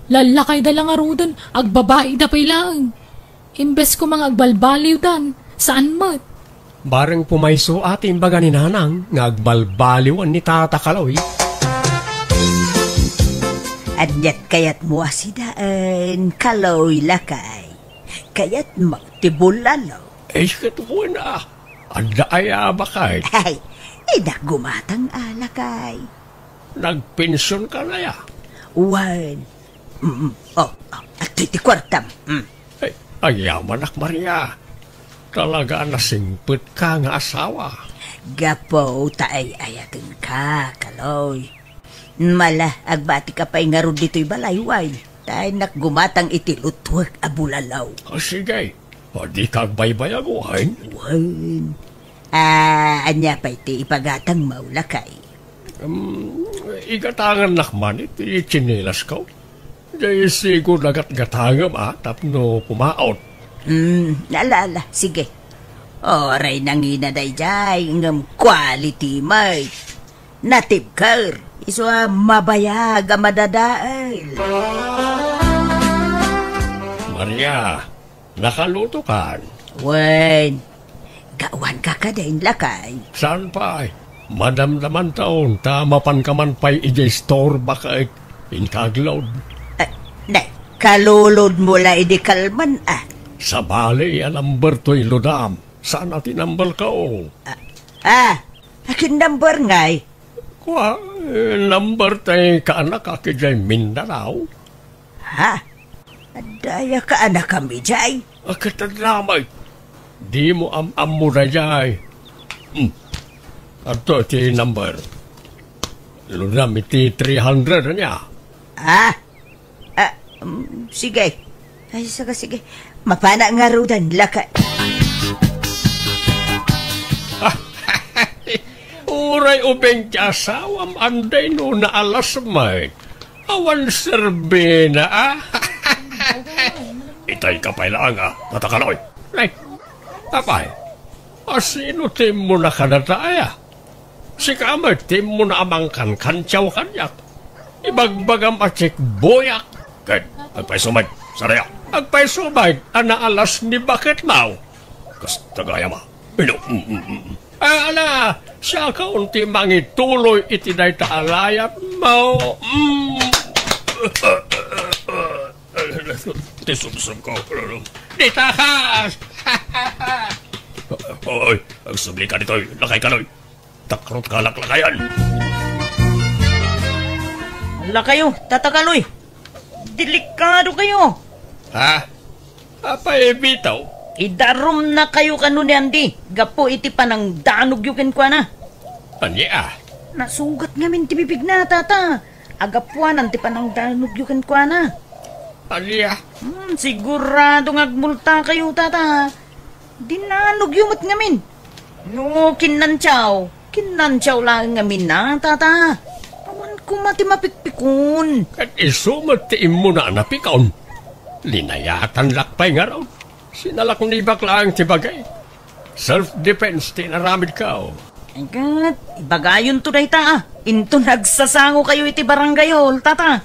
Lallakayda la ngaruden, agbabaida pay laeng. Imbes koma nga agbalbaliwdan, saan met. Bareng pumayso a ti imbaga ni Nanang nga agbalbaliwen ni Tata Kaloy. Aniat kayatmo a sidaen, Kaloy, lakay? Kayatmo ti bulalo? Ay, ket wen a. Adda aya a baket? Ay, inak gumatang a, lakay. Nagpension ka na ya? Wen. Mm, oh, oh, adtoy ti kuartam. Mm. Ay, agyamanak, Maria. Talaga a nasingpet ka nga asawa. Gapu ta ay-ayaten ka, Kaloy. Mala, agbati ka pay ngarud ditoy balay, wen. Ta inak gumatang iti lutwek a bulalo. O, sige. O, di ka agbaybayag, wen? Wen. Ah, ania pay ti ipagatangmo, lakay? Um, igatangannak man iti tsinelas ko. Di siguro nagatgatangem a tapno pumaot. Hmm, ala, ala, sige. Uray nangina daydiay, ngem quality met. Natibker, isu a mabayag a madadael. Maria, nakalutokan? Wen, gawan ka kadin, lakay? Saan pay? Madamdaman taon ta mapan ka man pay idiay store baket inka aglaod. Eh, ne, kalulod mo la idi kalman, ah. Sabali a number toy ludam. Saan a ti number ko? Ah, ah, akin number ngay? Kua, eh, number tay kaanak a idiay Mindanao. Ha? Adda aya kaanakam idiay? Akat adda met. Dimo am-ammo daydiay. Hmm. Adto ti number. Lunam iti three hundred ania. Ah? Ah, mm, sige. Ay, saka sige. Mapana ngaruden, lakay. Uray ubing ti asawam, anday no naalas met. Awan serbina, a? Itay ka pay laeng, a, Tata Kaloy. Nay, apay, asino ti immuna kadata aya? Sika met ti immuna a mangkankantiaw kaniak. Ibagbagam a checkboyak. Ket agpayso met, sarayak. Agpayso met a naalas ni baketmo. Kasta gayam a. Ino? Mm, mm, mm. Ah, ala, siakon ti mangituloy iti dayta a layatmo. Mm. Ti sumsum ko. Dita kas! Oy, agsubli ka ditoy, Lakay Kaloy. Takrot ka laklakayan. Lakayo, Tata Kaloy. Delikado kayo. Ha? Apay, bitaw? Idarumna kayo kano ni Andy, gapu iti panangdanogyo kenkuana. Ania? Nasugat ngamin ti bibigna, Tata. Agapuanan ti panangdanogyo kenkuana. Ania? Hmm, sigurado nga agmulta kayo, Tata. Dinanogyo met ngamin. No kinnantiaw, kinnantiaw laeng ngamin na, Tata. Awan koma ti mapikpikon. Ket isu met ti immuna a napikon. Linayatan lakpay ngarud. Sinalaknibak laeng ti bagay. Self-defense ti inaramidko. Ket ibagayonto dayta, a. Inton agsasango kayo iti barangay hall, Tata.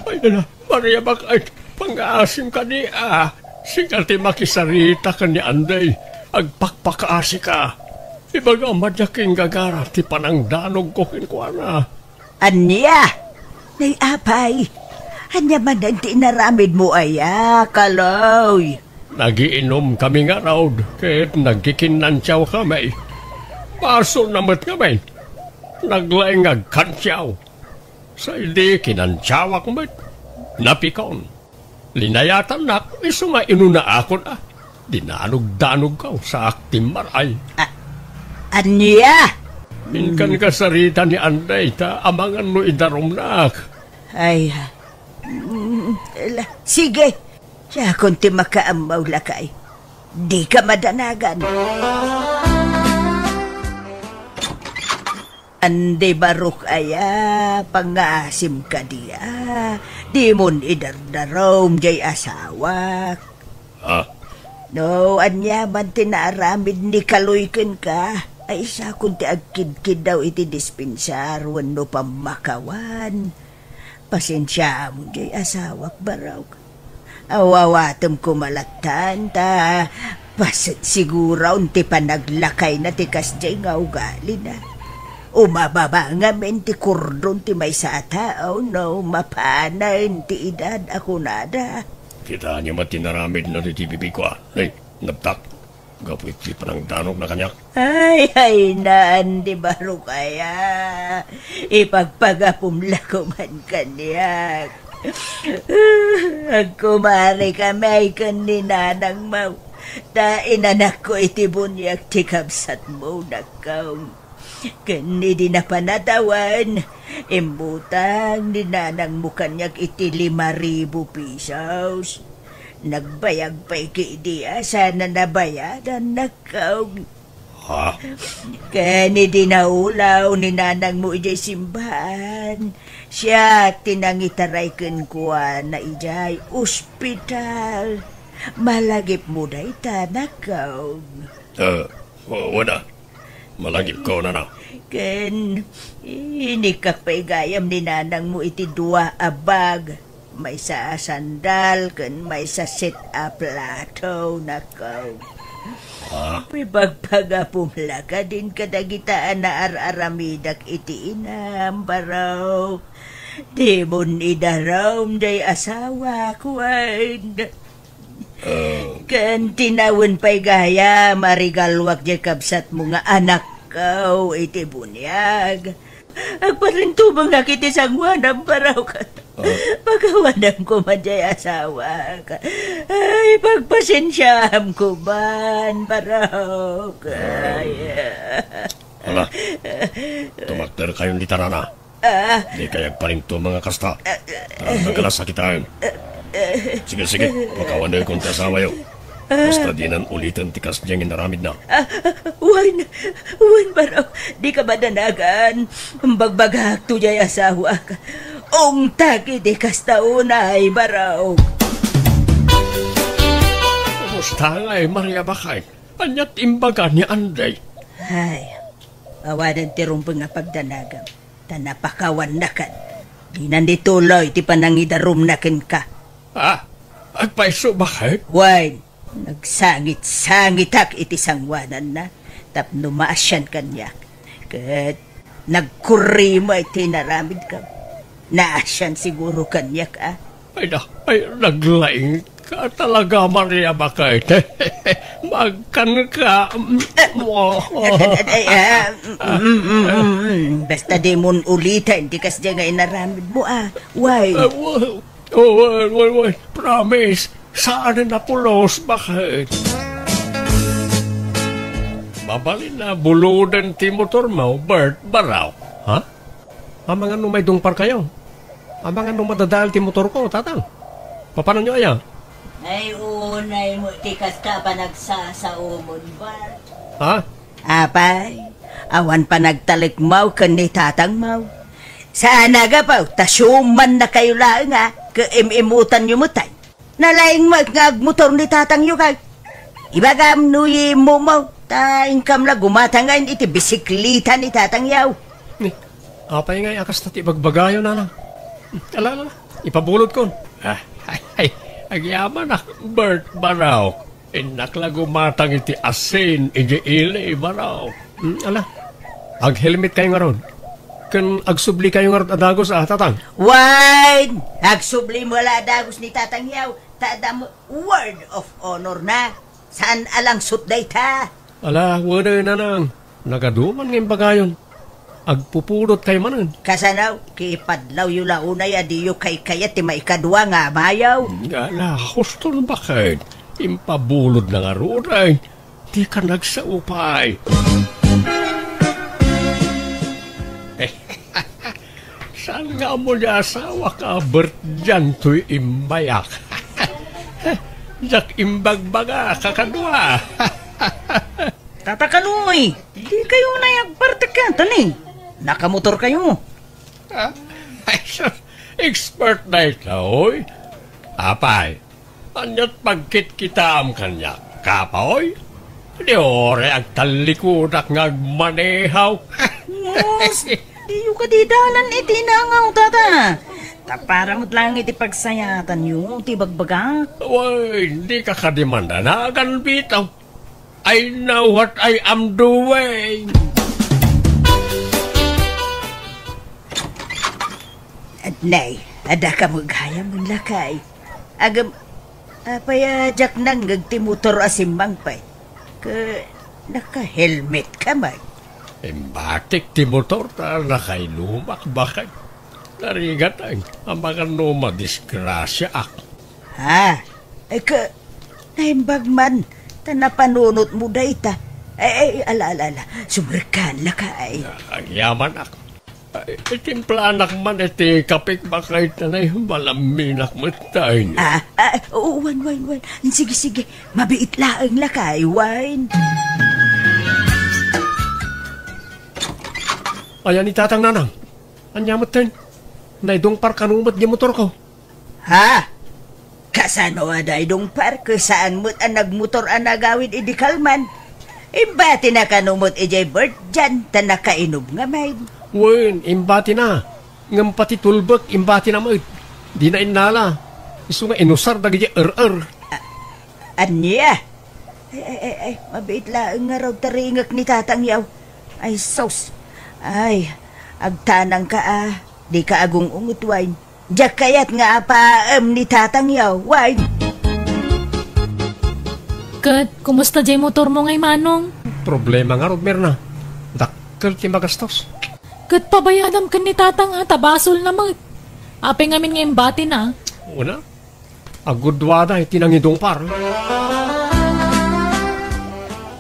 Ay, nana, Maria, bak-, ay, pangaasim kadi, a. Sika ti makisarita ken ni Anday. Agpakpakaasi ka. Ibagam a diak inggagara ti panangdanogko kenkuana. Ania? Nay, apay, ania manen ti inaramidmo aya, Kaloy? Nagiinom kami ngarud, ket nagkikinnantiaw kami. Basona met ngamin. Naglaing nga agkantiaw. Sa idi kinantiawak met, napikon. Linayatannak, isu nga inunaakon a. Dinanogdanogko, saak ti immaray. A-, ania? Inkan kasarita ni Anday, ta amangan no idarumnak. Ay, ha. Mm, la-, sige. Siakon ti makaammo, lakay. Dika madanagan. Andi barok aya, pangaasim kadi a. Dimon idardarum jay asawak. Ah, No ania man ti naaramid ni Kaloy kenka, ay isakon ti agkidkiddaw iti dispensar wenno pammakawan. Pasensiaam jay asawak, Barok. Awawatem koma lattan ta paset siguron ti panaglakayna ti kasjay nga ugalina. Umababa ngamin ti kurdon ti maysa a tao no mapanen ti edad a kunada. Kitaenyo met ti naramidna ditoy bibigko, a? Ay, nagtak. Gapu iti panangdanogna kaniak. Ay, ay, naan di Barok aya. Ipagpagapom la koman kaniak. Agkumarikami ken ni nanangmo. Ta inanakko iti buniag ti kabsatmo, nakkaw. Ken idi napan a tawen, imbutang ni nanangmo kaniak iti lima ribu pesos. Nagbayag pay ketdi a sana nabayadan, nakkaw. Ha? Ken idi naulaw ni nanangmo idiay simbaan, siak ti nangitaray kenkuana idiay ospital. Malagipmo dayta, nakkaw. Eh, wa-, wada. Malagipko, nana. Ken inikkak pay gayam ni nanangmo iti dua a bag, maysa a sandal ken maysa set a plato, nakkaw. Ah? Ipagpagapom la kadin kadagita a naar-aramidak iti inam, Barok. Dimon idarum jay asawak, wen. Oh. Ken tinawen pay gayam a regaluak jay kabsatmo nga anakko iti buniag. Agparintumengak iti sangoanam, Barok. Oh. Pakawanam koma jay asawak. Ay, pagpasensiaam koman, Barok. Ay. Ala, tumakderkayon dita, nana. Ah. Dikay agparintumeng a kasta. Ah, nagkalasakitan. Sige, sige, pakawanekon ti asawayo. Basta dinan uliten ti kasdiay nga inaramidna. Ah, wen, wen, Barok, dika madanagan. Bagbagakto jay asawak. Ungtak iti kasta unay, Barok. Kumusta ngay, Maria Bakay? Ania ti imbaga ni Anday? Ay, awanen ti rumbeng a pagdanagam. Ta napakawannakan. Dinan di tuloy ti panangidarumna kenka. Ah, agpayso, Bakay? Wen, nagsangit-sangitak iti sangoananna tapno maasian kaniak. Ket nagkurrimo iti inaramidko. Naasian siguro kaniak, a? Ay, na, ay, naglaing ka talaga, Maria Bakay. Magkan ka. Ay, ah, mm, mm, mm, mm. Basta dimon uliten ti kasdiay nga inaramidmo, a. Why? Ah, wa-, oh, wa-, wa-, wa-, promise. Saan na pulos, Bakay? Mabalin a buloden ti motormo, Bert, Barok. Ha? Amangan no maidungparkayo. Amangan no madadael ti motorko, tatang. Papananyo aya? Ay, unay mo ti kasta a panagsasaomon, Bert. Ha? Apay, awan panagtalekmo ken ni tatangmo. Saan a gapu ta siumannakayo laeng a, ket im-imutanyo met ay. Nalaing met nga agmotor ni tatangyo kay. Ibagam no immumo, ta inkam la gumatang ngayon iti bisikleta ni tatangyo. Ni, apay ngay a kasta ti ibagbagayo, nanang? Ala, ala, ala, ipabulodkon. Ah, ay, ay, agyamanak, Bert, Barok. Innak la gumatang iti asin idiay ili, Barok. Hmm, ala, aghelmetkayo ngarud. Ken agsublikayo ngarud a dagus a, tatang? Wen, agsublimo la a dagus ni tatangyo, ta adda met word of honor na. Saan a langsot dayta? Ala, wen, nanang. Nagaduman nga imbagayon. Agpupulotkayo manen. Kasano? Kipadlawyo la unay a diyo kaykayat ti maikadua nga amayo. Ala, huston, Bakay. Impabulodna ngarud ay. Dika nagsao pay. Saan nga ammo ni asawak a Bert diay toy imbayak? Diak imbagbaga, kakadua. Tata Kaloy, dikayo unay agpartek kenka ni. Nakamotorkayo. Ah, ay, sus, expert dayta, oy. Apay, ania't pagkitkitaam kaniak? Kapoy, di uray agtallikudak nga agmanehaw. Mus, diyo kadi dalan iti nangaw, tata. Ta para met laeng iti pagsayatanyo ti bagbagak. Wen, dika kadi mandanagan, Vito. I know what I am doing. Nay, adda ka met gayam, lakay. Agam, apay a diak nangngeg ti motor a simmangpet? Ket naka-helmet ka met. Imbatik ti motor ta nakainumak, baket. Narigat ay, amangan no madisgrasyaak. Ha? Ay, ka, naimbag man, ta napanunotmo dayta. Ay, ay, ala, ala, ala, sumrekkan, lakay. Agyamanak. Ay, itimplanak man iti kapek, baket, ta nay, malaminak met tayo. Ah, ah, oo, wen, wen, wen. Sige, sige, mabiit laeng, lakay, wen. Ayan ni Tatang, Nanang. Ania metten? Naidungpar kano met di motorko. Ha? Kasano a naidungpar? Ket saan met a nagmotor a nagawid idi kalman? Imbatina kano met idiay Bert dian, ta nakainum ngamin. Wen, imbatina. Ngem pati tulbek, imbatina met. Dina innala. Isu nga inusar dagiti er-er. A-, ania? Ay, ay, ay, ay, mabiit laeng ngarud ta ringek ni Tatang Yaw. Ay, sus. Ay, agtanangka a, dika agung-unget, wen. Diak kayat nga apaem ni Tatang Yaw, wen. Ket, kumusta diay motormo ngay, Manong? Problema ngarud, Mirna. Dakkel ti magastos. Ket pabayadam ken ni Tatang a, ta basolna met. Apay ngamin nga imbatina? Una, agudduada iti nangidungpar.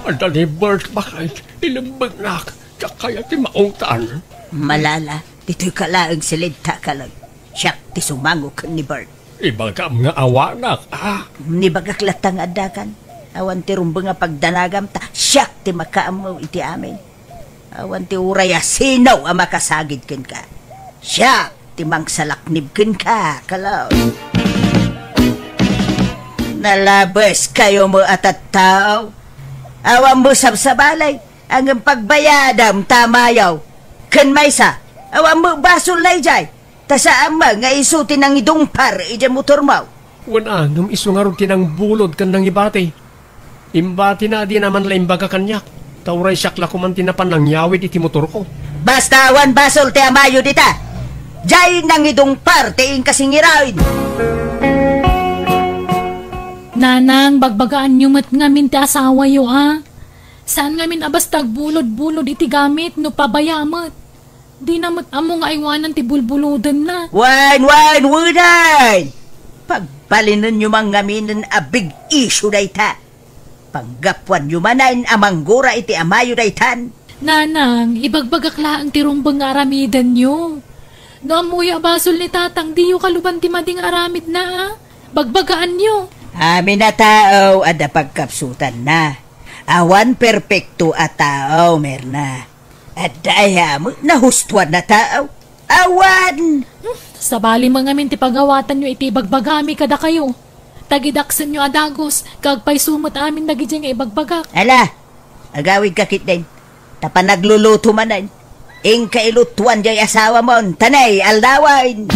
Adda ni Bert, baket, ilembegnak, diak kayat ti maungtan. Malala, ditoyka laeng siled ta, kalem. Siak ti sumango ken ni Bert. Ibagam nga awanak, a? Nibagak latta nga addakan. Awan ti rumbeng a pagdanagam, ta siak ti makaammo iti amin. Awan ti uray a sino a makasagid kenka. Siak ti mangsalaknib kenka, kalaw. Nalabeskayo met a tattao. Awan met sabsabali, ngem pagbayadam ta mayaw. Ken maysa, awan met basolna idiay. Ta saan met nga isu ti nangidungpar idiay motormo. Wen a, ngem isu ngarud ti nangbulod ken nangibati. Imbatina a dina man la imbaga kaniak, ta uray siak la koman ti napan nangyawid iti motorko. Basta awan basol ti amayo dita. Diay nangidungpar ti inkasingiraw. Nanang, bagbagaanyo met ngamin ti asawayo, a. Saan ngamin a basta agbulod-bulod iti gamit no pabaya met. Dina met ammo nga aywanan ti bulbulodenna. Wen, wen, wen! Pagbalinenyo man ngaminen a big issue dayta. Panggapuanyo manen a manggura iti amayo daytan. Nanang, ibagbagak laeng ti rumbeng nga aramidenyo. No ammoyo a basol ni Tatang, diyo kaluban ti madi nga aramidna, a? Bagbagaanyo. Amin a tao adda pagkapsutanna. Awan perpekto a tao, Mirna. Adda aya met nahustoan a tao? Awan! Hmm, sabali met ngamin ti pagawatanyo iti ibagbagami kadakayo. Tagidaksenyo a dagus, ket agpayso met amin dagidiay nga ibagbagak. Ala, agawidka ketdin. Ta panagluluto manen. Inka ilutuan diay asawamon, ta nay aldawen.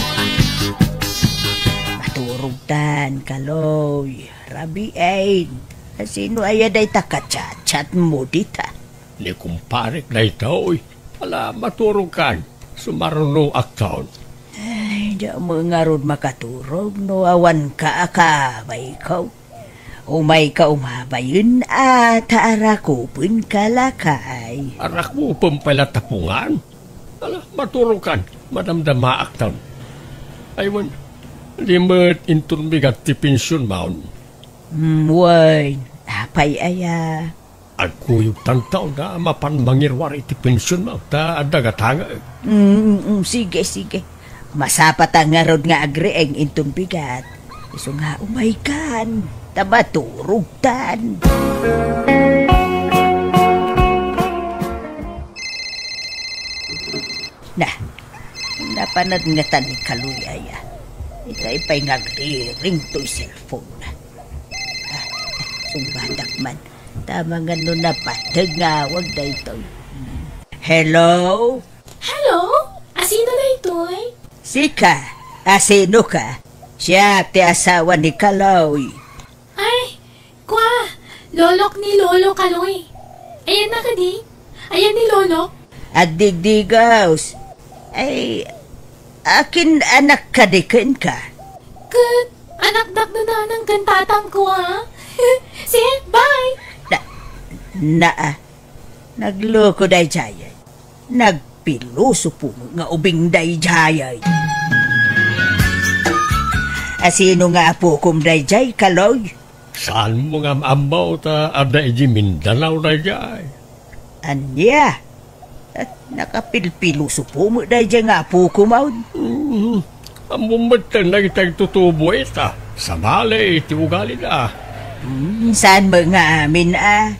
Maturogtan, Kaloy, rabiin. Sino aya dayta kachatchatmo dita? Ni kumparek daytoy. Ala, maturogkan. Sumarunoakton. Ay, diak met ngarud makaturog no awanka a kabayko. Umayka umabayen a ta arakupenka, lakay. Arakupem pay la tapungan? Ala, maturogkan. Madamdamaakton. Ay, wen, di met inton bigat ti pensionmon. Mm, wen, apay aya? Agkuyogtan ta a mapan mangiruar iti pensionmo, ta adda gatangek. Mm, mm, sige, sige. Masapata ngarud nga agriing inton bigat. Isu nga umaykan, ta maturogtan. Na, napanadngatan ni Kaloy aya. Ita pay nga agriring toy cellphone. Ah, Tumbadak man. Tama nga no napateg nga awag daytoy. Hello? Hello? Asino daytoy? Sika, asino ka? Siak ti asawa ni Kaloy. Ay, kwa, lolok ni Lolo Kaloy. Ayanna kadi? Ayan ni Lolo? Agdigdigaws. Ay, akin anak kadi kenka? Ket anakdak no nanang ken tatangko, a? See, bye! Na, naa, nagloko daydiay. Nagpilosopo nga ubing daydiay. Asino nga apokom daydiay, Kaloy? Saanmo nga maammo ta adda idiay Mindanao daydiay? Ania? Nakapilpilosopo met daydiay nga apokom, awn? Mm, ammom metten dagiti agtutubo ita. Sabali ti ugalida. Mm, saan met nga amin a?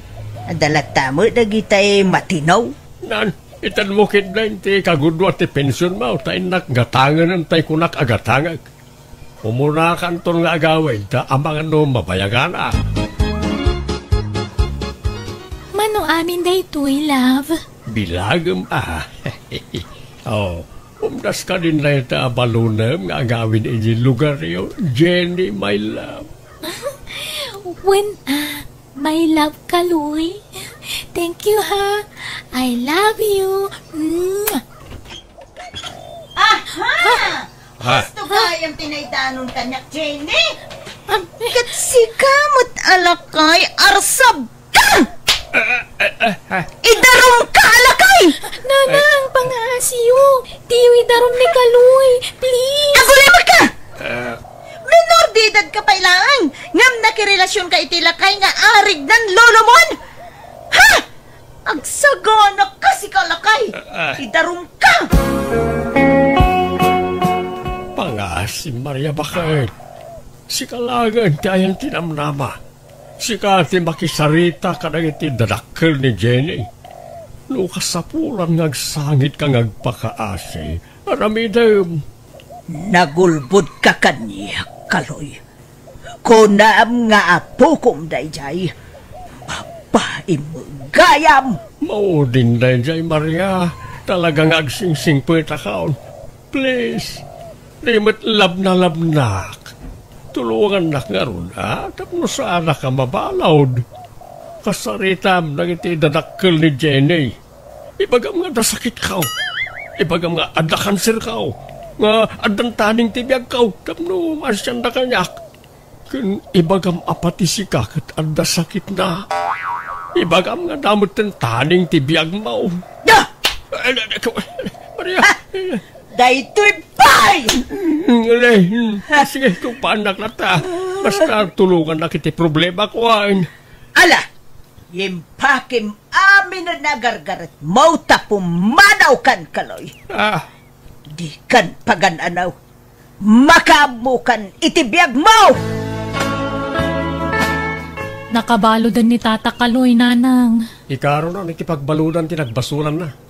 Adda latta met dagitay matino. Nan, itedmo ketdin ti kagudua ti pensionmo, ta innak gatangenem tay kunak a gatangek. Umunakanton nga agawid ta amangan no mabayagan a. Mano amin daytoy, love? Bilagem a. Oh, umdas ka din dayta a balonem nga agawid iti lugaryo, Jenny, my love. Wen a, my love, Kaloy. Thank you, ha. I love you. Mwah. Aha! Ha? Gusto gayam tinaydanon kaniak, Jenny? Ah, eh. Ket sika met a lakay, arsab ka! Idarum ka a lakay! Nanang, pangaasiyo. Diyo idarum ni Kaloy. Please. Agulay ka! Menor de edad ka pay laeng, ngem nakirelasyon ka iti lakay nga arignan lolomon? Ha? Agsagana ka, sika lakay! Ah, ah. Idarum ka! Pangaasi, Maria, baket. Sika laengen ti ayan ti namnama. Sika ti makisarita kadagiti dadakkel ni Jenny. No kasapulan nga agsangitka nga agpakaasi, aramidem. Nagulbodka kaniak, Kaloy. Kunam nga apokom daydiay. Babaim gayam! Maudin daydiay, Maria. Talaga nga agsingsingpetakon. Please, di met labnalabnak. Tulongannak ngarud, a? Tapno saanak a mabalud. Kasaritam dagiti dadakkel ni Jenny. Ibagam nga adda sakitko. Ibagam nga adda kanserko. Nga addan taning ti biagko. Tapno maasianda kaniak. Ken ibagam a pati sika ket adda sakitna. Ibagam nga adda metten taning ti biagmo. Ah! Maria! Ah! Daytoy pay! Mm, sige, tungpaannak latta. Basta tulongannak iti problemako, a. Ala, impakim amin a nagargaretmo ta pumanaw kan, Kaloy. Ah. Dikan pagan-anaw. Makaammokan iti biagmo! Nakabaludan ni Tata Kaloy, Nanang. Ikarunan iti pagbaludan ti nagbasolanna.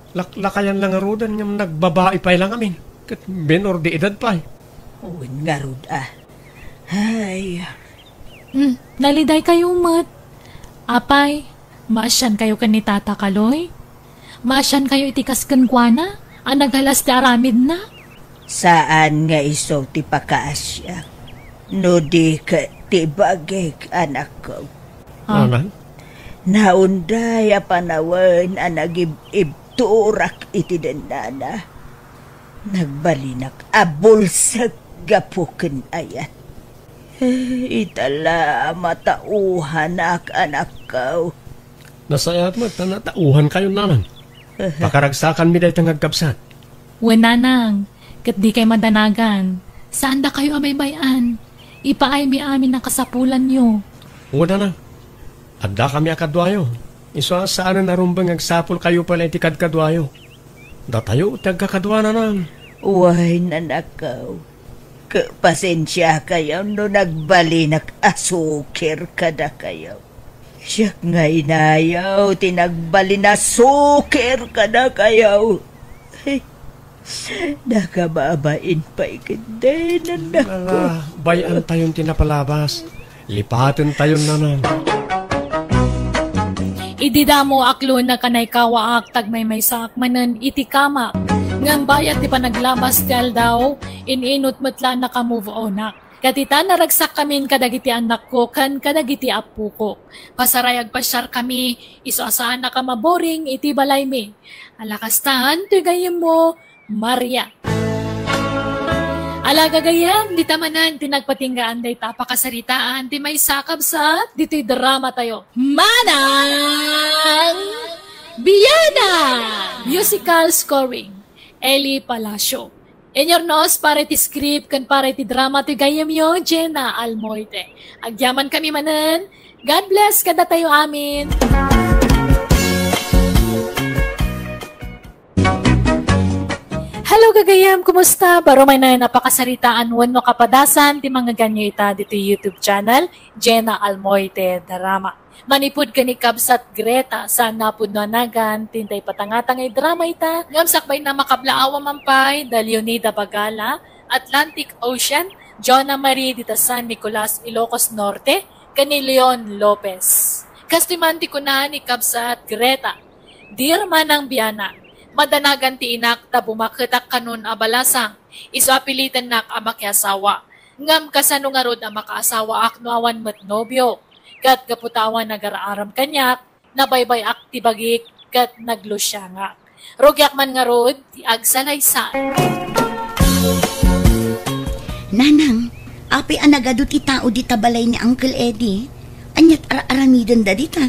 Laklakayan la ngaruden ngem nagbabai pay la ngamin, ket menor de edad pay. Wen ngarud a. Ay. Hmm, nalidaykayo met. Apay, maasiankayo ken ni Tata Kaloy? Maasiankayo iti kas kenkuana a nagalas ti aramidna? Saan nga isu ti pakaasiak, no di ket ti bagik, anakko. Ah. Nanang? Naunday a panawen a nagib-ibturak iti dennana. Nagbalinak a bulsek gapu ken ayat. Ita la a matauhanak, anakko. Nasayaat met ta natauhankayon, Nanang. Pakaragsakanmi dayta nga agkabsat. Wen, Nanang, ket dikay madanagan. Saandakayo a baybay-an. Ipaaymi amin a kasapulanyo. Wen, Nanang. Addakami a kaduayo. Isu a saanen a rumbeng nga agsapulkayo pay la iti kadkaduayo. Datayo ti agkakadua, Nanang. Wen, anakko. Ket pasensiakayo no nagbalinak a sukir kadakayo. Siak nga inayo ti nagbalin a sukir kadakayo. Nakababain pay ketdin, anakko. Ala, bay-antayon ti napalabas. Lipatentayon, nanang. Idi damo a klona kanay kawaak, tagmaymaysaak manen iti kamak. Ngem bayat ti panaglabas ti aldaw, in-inut met la naka-move onak. Ket ita, naragsakkamin kadagiti annakko ken kadagiti appokok. Pasaray agpasiarkami, isu a saanak a maboring iti balaymi. Ala kastan, ti gayyemmo, Maria. Ala gagayyem, dita manen ti nagpatinggaan dayta a pakasaritaan ti maysa a kabsat ditoy dramatayo. Manang Biana! Musical scoring, Eli Palacio. Inyurnos para iti script ken para iti drama ti gayyemyo, Jenna Almoite. Agyamankami manen. God bless kadatayo amin. Hello, gagayyem! Kumusta? Baro manen a pakasaritaan wenno kapadasan ti mangngegganyo ita ditoy YouTube channel, Jenna Almoite Drama. Manipud ken ni Kabsat Greta, saan a pudno a nagan ti intay patangata nga idrama ita, ngem sakbayna, makablaawa man pay da Leonida Bagala, Atlantic Ocean, Jonah Marie dita San Nicolas, Ilocos Norte, ken ni Leon Lopez. Kastoy man ti kuna ni Kabsat Greta, "Dear Manang Biana, madanagan ti inak ta bumaketak kanon a balasang, isu a pilitennak a makiasawa. Ngem kasano ngarud a makaasawaak no awan met nobio? Ket gapu ta awan agar-arem kaniak, nabaybay-ak ti bagik ket naglusiangak. Rugiak man ngarud ti agsalaysay." Nanang, apay a nagadu ti tao dita balay ni Uncle Eddie? Aniat ar-aramidenda dita?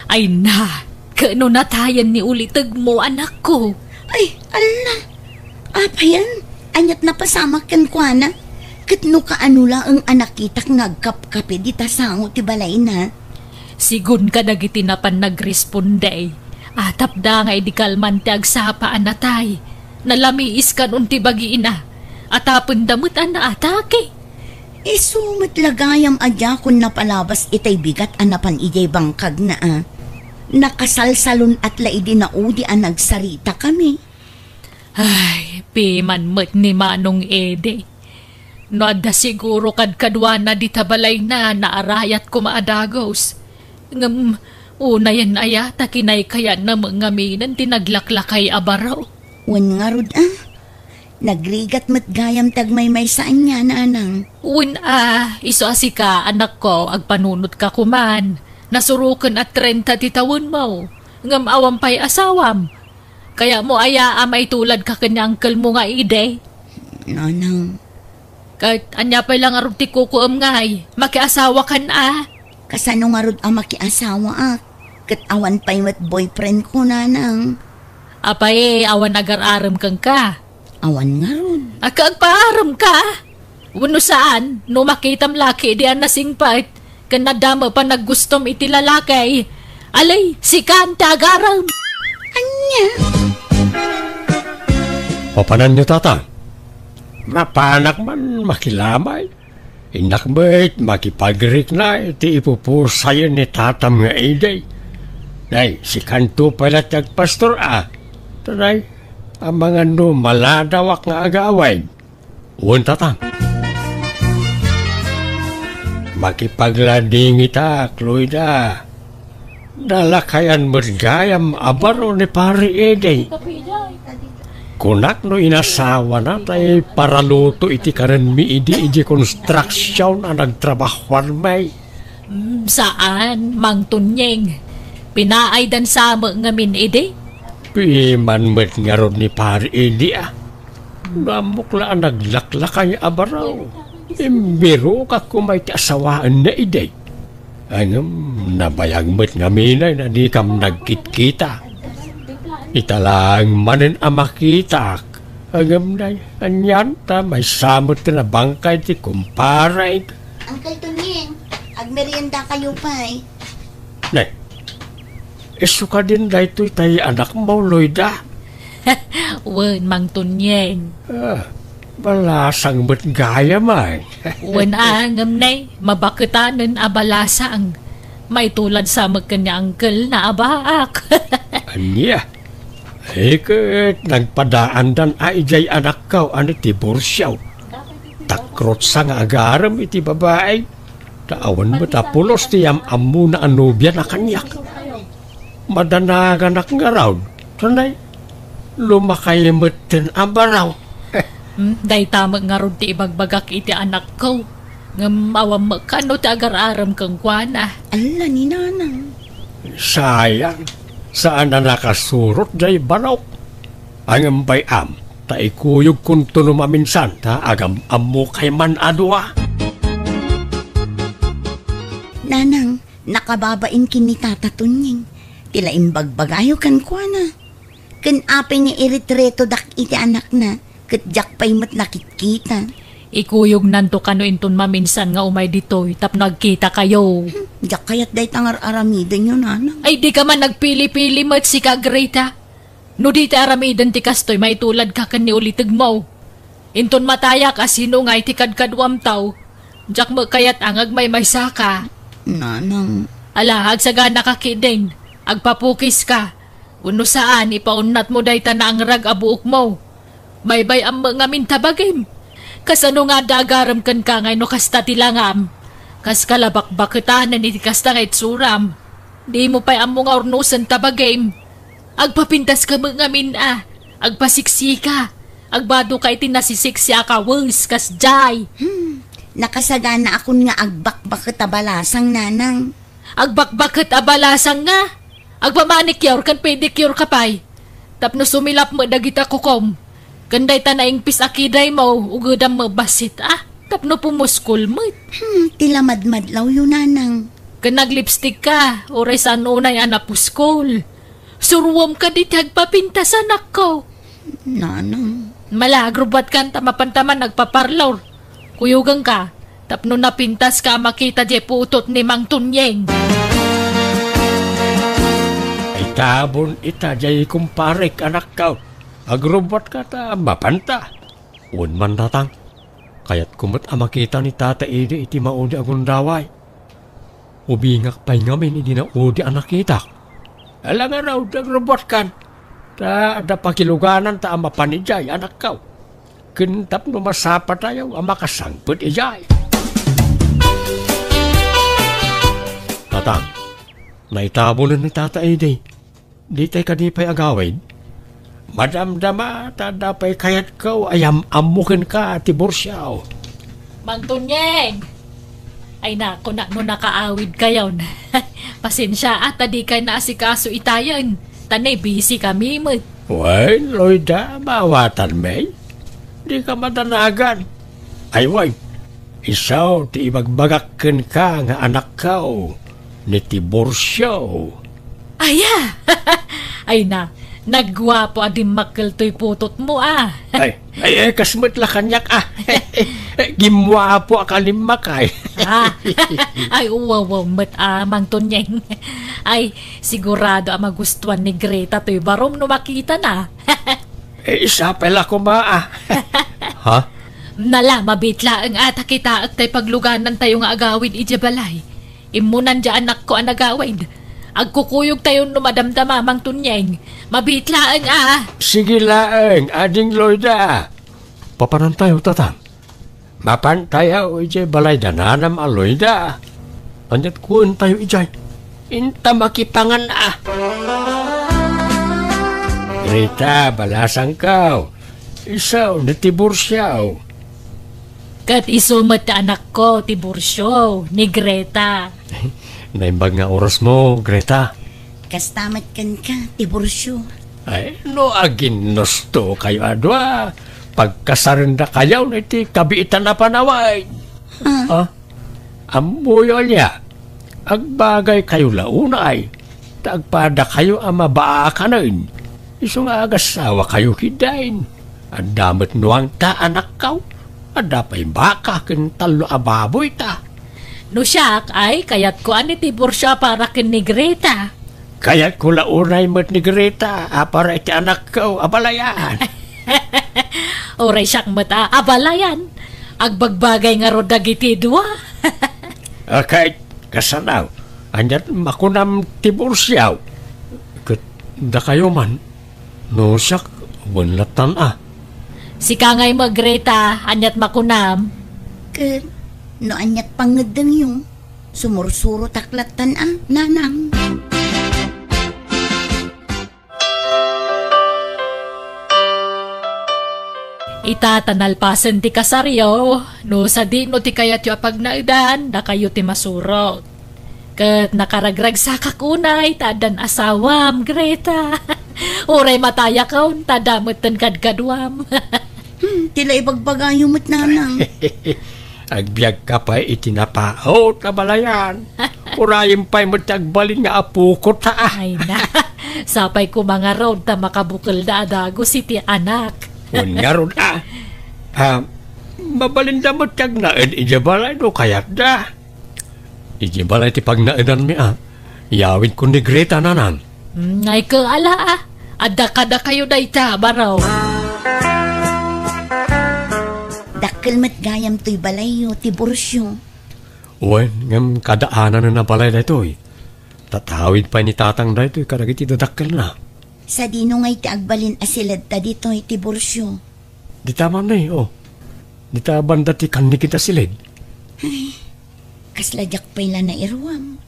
Ay na, kano natayen ni ulitegmo, anakko? Ay, ala! Apayen, aniat napasamak kenkuana? Ket no kaano laeng a nakitak nga agkapkapi dita sango ti balayna? Sigun kadagiti napan nagresponde, atapda nga idi kalman ti agsapa a natay, nalamiis kanon ti bagina, atapenda met a naatake. Isu met la gayam a diakon napalabas itay bigat a napan idiay bangkagna a. Nakasalsalun-at la idi naudi a nagsaritakami. Ay, piman met ni Manong Ede. No adda siguro kadkaduana dita balayna, naarayat koma a dagus. Ngem, unayen aya ta kinaykayatna met ngaminen ti naglaklakay a baro? Wen ngarud a. Nagrigat met gayam ti agmaymaysa ania, nanang. Wen a, isu a sika, anakko, agpanunotka koman. Nasuroken a trenta ti tawenmo, ngem awan pay asawam. Kayatmo aya a maituladka ken ni angkelmo nga idi? Nanang. Ket ania pay la ngarud ti kukuem ngay? Makiasawakan a? Kasano ngarud a makiasawaak? Ket awan pay met boyfriendko, nanang. Apay, awan agar-arem kenka? Awan ngarud. Agka agpaarem ka? Wenno saan, no makitam laki di a nasingpet, ken nadama panaggustom iti lalaki. Alay, sikan ti agarem. Ania? Papananyo, tata? Mapanak man makilamay. Innak met makipagrikna iti ipupusayen ni tatam nga idi. Nay, sikanto pay la ti agpastor a. Tanay, amangan no maladawak nga agawid. Wen, tata. Makipagladingitak, Loida. Nalakayan met gayam a baro ni Pari Ede. Kunak no inasawana tay paraluto iti karenmi idi, idi construction a nagtrabahuanmi. Mm, saan, Mang Tunyeng. Pinaaydan sa met ngamin idi? Piman met ngarud ni Pari Ede a. No ammok la a naglaklakay a baro. Imbirokak koma iti asawaenna idi. Ngem, nabayag met ngamin a dikam nagkitkita. Ita laeng manen a makitak. Ngem, nay, anian ta maysa met ti nabangkay ti kumparek. Uncle Tunyeng, agmeriendakayo pay. Nay, isu kadin daytoy tay anakmo, Loida? Wen, Mang Tunyeng. Ah, balasang met gayam ay. Wen a, ngem nay, mabaketanen a balasang. Maitulad sa met ken ni uncle na a baak. Ania? Ay, ket nagpadaandan a idiay anakko a ni Tiburcio. Takrotsa nga agarem iti babai. Ta awan met a pulos ti am-ammona a nobiana kaniak. Madanaganak ngarud, tanay, lumakay metten a baro. Hmm, dayta met ngarud ti ibagbagak iti anakko. Ngem awan met kano ti agar-arem kenkuana. Alla ni Nanang. Sayang, saan a nakasurot jay barok. Ngem bay-am, ta ikuyogkonto no maminsan ta agam-ammokay man a dua. Nanang, nakababain ken ni Tata Tunyeng. Ti la imbagbagayo kenkuana. Ken apay nga iretretodak iti anakna, ket diak pay met nakitkita. Ikuyognanto kano inton maminsan nga umay ditoy tapno agkitakayo. Hmm, diak kayat dayta nga ar-aramidenyo, Nanang. Ay, dika man nagpili-pili met sika, Greta. No di ti aramiden ti kastoy, maituladka ken ni ulitegmo. Inton matayak a sino nga iti kadkaduamtaw, diak met kayat a nga agmaymaysaka. Nanang. Ala, agsaganaka ketdin. Agpapukiska. Wenno saan, ipaunnatmo dayta naangrag a buokmo. Baybay-am met ngamin ta bagim. Kasano nga adda agarem kenka nga no kasta ti langam? Kaska la bakbaketanen iti kasta nga itsuram. Dimo pay ammo nga urnosen ta bagim. Agpapintaska met ngamin a. Agpasiksika. Agbadoka iti nasisiksi a kawes, kasdiay. Hmm, nakasaganaakon nga agbakbaket a balasang, Nanang. Agbakbaket a balasang nga? Agpamanicure ken pedicure ka pay. Tapno sumilap met dagita kukom. Ken dayta naingpis a kidaymo, ugedam met bassit a. Tapno pumuskol met. Hmm, ti la madmadlawyo, Nanang. Ken naglipstick ka, uray saan unay a napuskol. Suruem kadi ti agpapintas, anakko. Nanang. Mala, agrubbuatkan ta mapanta man agpaparlor. Kuyogenka, tapno napintaska a makita diay putot ni Mang Tunyeng. Itabon ita diay kumparek, anakko. Agrubbuatka ta mapanta. Wen man, Tatang, kayatko met a makita ni Tata Idi iti maudi a gundaway. Ubingak pay ngamin idi naudi a nakitak. Ala ngarud, agrubbuatkan. Ta adda pakilugananta a mapan idiay, anakko. Ken tapno masapatayo a makasangpet idiay. Tatang, naitabonen ni Tata Idi. Ditay kadi pay agawid? Madamdama ta adda pay kayatko a yam-ammo kenka, Tiburcio. Mang Tunyeng! Ay, naku, na, no nakaawidkayon. Pasensia, a, ta dikay naasikaso itayen. Ta ne, busy kami met. Wen, Loida, maawatan mi. Dika madanagan. Ay, wen, isu ti ibagbagak kenka nga anakko, ni Tiburcio. Aya! Ay na, nagguapo a dimmakkel toy putotmo, a. Ay, ay, ay, kas met la kaniak, a. Gimmuapo a kalimmak, ay. Ah, ay, uwaw, uwaw, met, a, Mang Tunyeng. Ay, sigurado a magustuan ni Greta toy barom no makitana. Eh, sapay la koma, a. Ha? Nala, mabitlaeng a ta kitaek tay pagluganantayo nga agawid idiay balay. Immunan diay anakko a nagawid. Agkukuyogtayon no madamdama, Mang Tunyeng. Mabitlaeng a. Sige laeng, Ading Loida. Papanantayo, Tatang. Mapantayo idiay balay da nanam a Loida. Aniat kuentayo idiay? Inta makipangan a. Rita, balasangko. Isu ni Tiburcio. Ket isu met ti anakko, Tiburcio, ni Greta. Naimbag nga orasmo, Greta. Kasta met kenka, Tiburcio. Ay, no aginnustokayo a dua, pagkasarendakayon iti kabiitan a panawen. Ah. Ah? Ammoyo ania, agbagaykayo la unay, ta agpadakayo a mabaakanen, isu nga agasawakayo ketdin. Adda met nuangta, anakko, adda pay baka ken tallo a baboyta. No siak, ay, kayatko a ni Tiburcio a para ken ni Greta. Kayatko la unay met ni Greta a para iti anakko a balayan. Uray siak met a, a balayan. Agbagbagay ngarud dagiti dua. Akay, kasano? Aniat makunam, Tiburcio? Ket dakayo man, no siak, wen lattan a. Sika ngay met, Greta, aniat makunam? Ket no aniat pangngeddengyo? Sumursurotak lattan a, nanang. Ita ta nalpasen ti kasaryo, no sadino ti kayatyo a pagnaedan, dakayo ti masurot. Ket nakaragragsakak unay ta addan asawam, Greta. Uray matayakon, ta adda metten kadkaduam. Hmm, ti la ibagbagayo met, nanang. Agbiagka pay iti napaut a balayan. Urayem pay met ti agbalin nga apokota, a. Ay na, sapay koma ngarud ta makabukelda a dagus iti anak. Wen ngarud, a. A, mabalinda met ti agnaed idiay balay no kayatda. Idiay balay ti pagnaedanmi, a. Yawidkon ni Greta, nanang. Hmm, ay ket ala, a. Adda kadakayo dayta, baro. Dakkel met gayam toy balayyo, Tiburcio. Wen, ngem kadaananen a balay daytoy. Tatawid pay ni tatang daytoy kadagiti dadakkelna. Sadino ngay ti agbalin a siledta ditoy, Tiburcio? Dita man, e, o. Dita banda ti kannigid a siled. Ay, kasla diak pay la nairuam.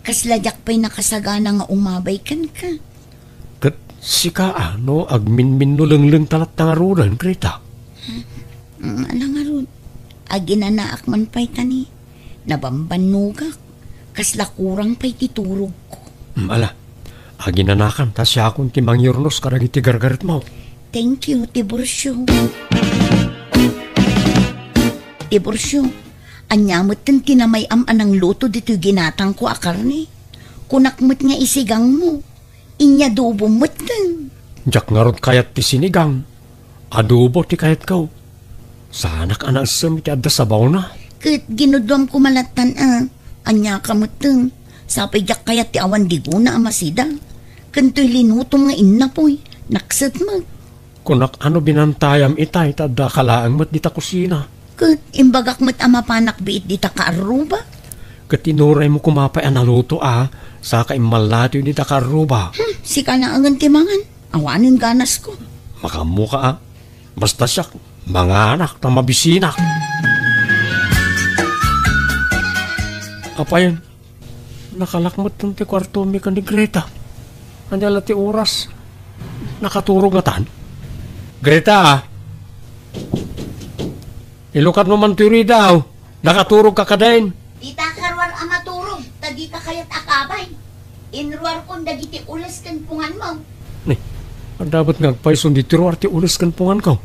Kasla diak pay nakasagana nga umabay kenka. Ket sika, a, no agminminno lengleng ta latta ngaruden, Greta? Mm, ala ngarud, aginanaak man pay ta ni, nabambannogak, kasla kurang pay ti turogko. Mm, ala, aginanakan ta siakon ti mangyurnos kadagiti gargaretmo. Thank you, Tiburcio. Tiburcio, ania metten ti namay-am a nangluto ditoy ginatangko a karne? Kunak met nga isigangmo. Inyadobo metten. Diak ngarud kayat ti sinigang. Adobo ti kayatko. Saanak a naessem iti adda sabawna. Ket ginuduam koma lattan, a. Ania ka metten? Sapay diak kayat ti awan digona a masida. Ken toy linutom nga innapoy, nakset met. Kunak a no binantayam itay ta addaka laeng met dita kusina. Ket imbagak met a mapanak biit dita kaarruba. Ket inuraymo koma pay a naluto, a, saka immallatoyo dita kaarruba. Hmm, sika laengen ti mangan. Awanen ganasko. Makaammoka, a. Basta siak, manganak ta mabisinak. Apayen, nakalak metten ti kuartomi ken ni Greta. Ania la ti oras? Nakaturog ngatan? Greta! Ilukatmo man toy ridaw. Nakaturogka kadin? Dita ka ruar a maturog, ta dika kayat a kabay. Inruarkon dagiti ules ken punganmo. Ni, adda met nga agpayson diti ruar ti ules ken punganko.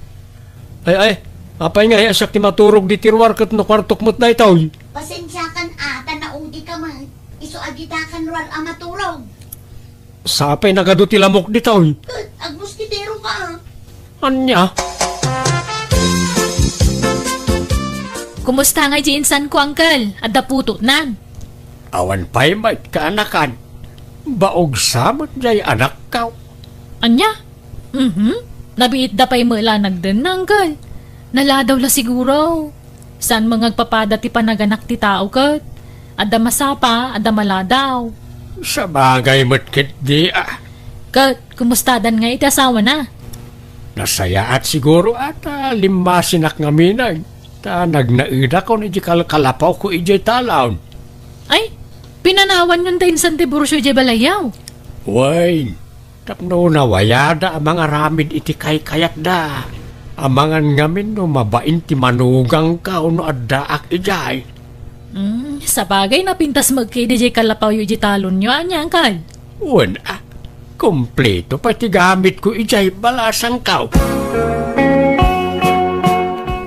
Ay, ay, apay nga, e, siak ti maturog diti ruar ket no kuartok met daytoy? Pasensiakan, a, ta naudika met. Isu a dita ka ruar a maturog. Sapay nagadu ti lamok ditoy. Ket agmusketero ka, a. Ania? Kumusta ngay di insanko, Uncle? Adda putotnan? Awan pay met kaanakan. Baog sa met jay anakko. Ania? Mhm. Nabiitda pay met la nagdenna, Uncle. Naladaw la siguro. Saan met nga agpapada ti panaganak ti tao ket adda masapa, adda maladaw. Sabagay met ketdi, a. Ket kumustadan ngay iti asawana? Nasayaat siguro a ta limmasinak ngamin, ta nagnaedakon iti kalkalapawko idiay talon. Ay, pinanawanyon da insan ti burso idiay balayyo? Wen, tapno nawayada a mangaramid iti kaykayatda. Amangan ngamin no mabain ti manugangka wenno addaak idiay. Hmm, sabagay, napintas met ketdi diay kalapawyo idiay talonyo, ania, Uncle? Wen, a, kompleto pay ti gamitko idiay balasangko.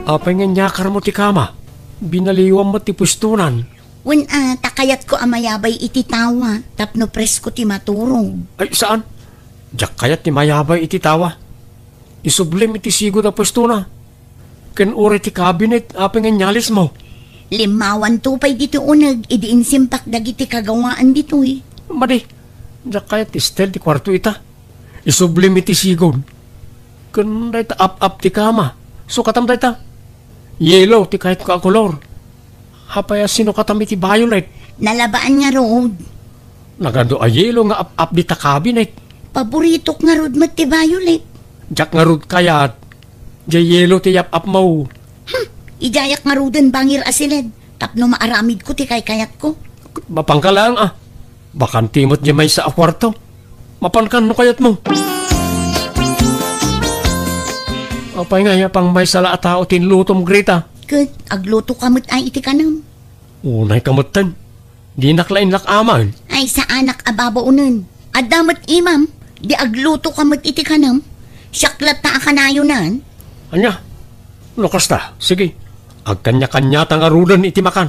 Apay nga inyakarmo ti kama? Binaliwam met ti puestonan. Wen, a, ta kayatko a mayabay iti tawa tapno presko ti maturog. Ay, saan? Diak kayat ti mayabay iti tawa. Isublim iti sigud a puestona. Ken uray ti kabinet, apay nga inyalismo? Limmawanto pay ditoy uneg idi insimpak dagiti kagawaan ditoy. Madi, diak kayat ti style ti kuarto ita. Isublim iti sigud. Ken dayta ap-ap ti kama. Sukatam dayta. Yellow ti kayatko a kolor. Apay a sinukatam iti violet? Nalabaan ngarud. Nagadu a yellow nga ap-ap dita kabinet. Paboritok ngarud met ti violet. Diak ngarud kayat. Diay yellow ti yap-apmo. Hmm, idiayak ngaruden bangir a siled tapno maaramidko ti kaykayatko. Mapanka laeng, a. Bakante met diay maysa a kuarto. Mapankan no kayatmo. Apay ngay a pangmaysa la a tao ti inlutom, Greta? Ket aglutoka met ay iti kanem. Unayka metten. Dinak la inlak-aman. Ay, saanak a babaonen. Adda met imam, di aglutoka met iti kanem. Siak latta a kanayonan. Ania? No kasta, sige. Agkanya-kanyata ngaruden iti makan.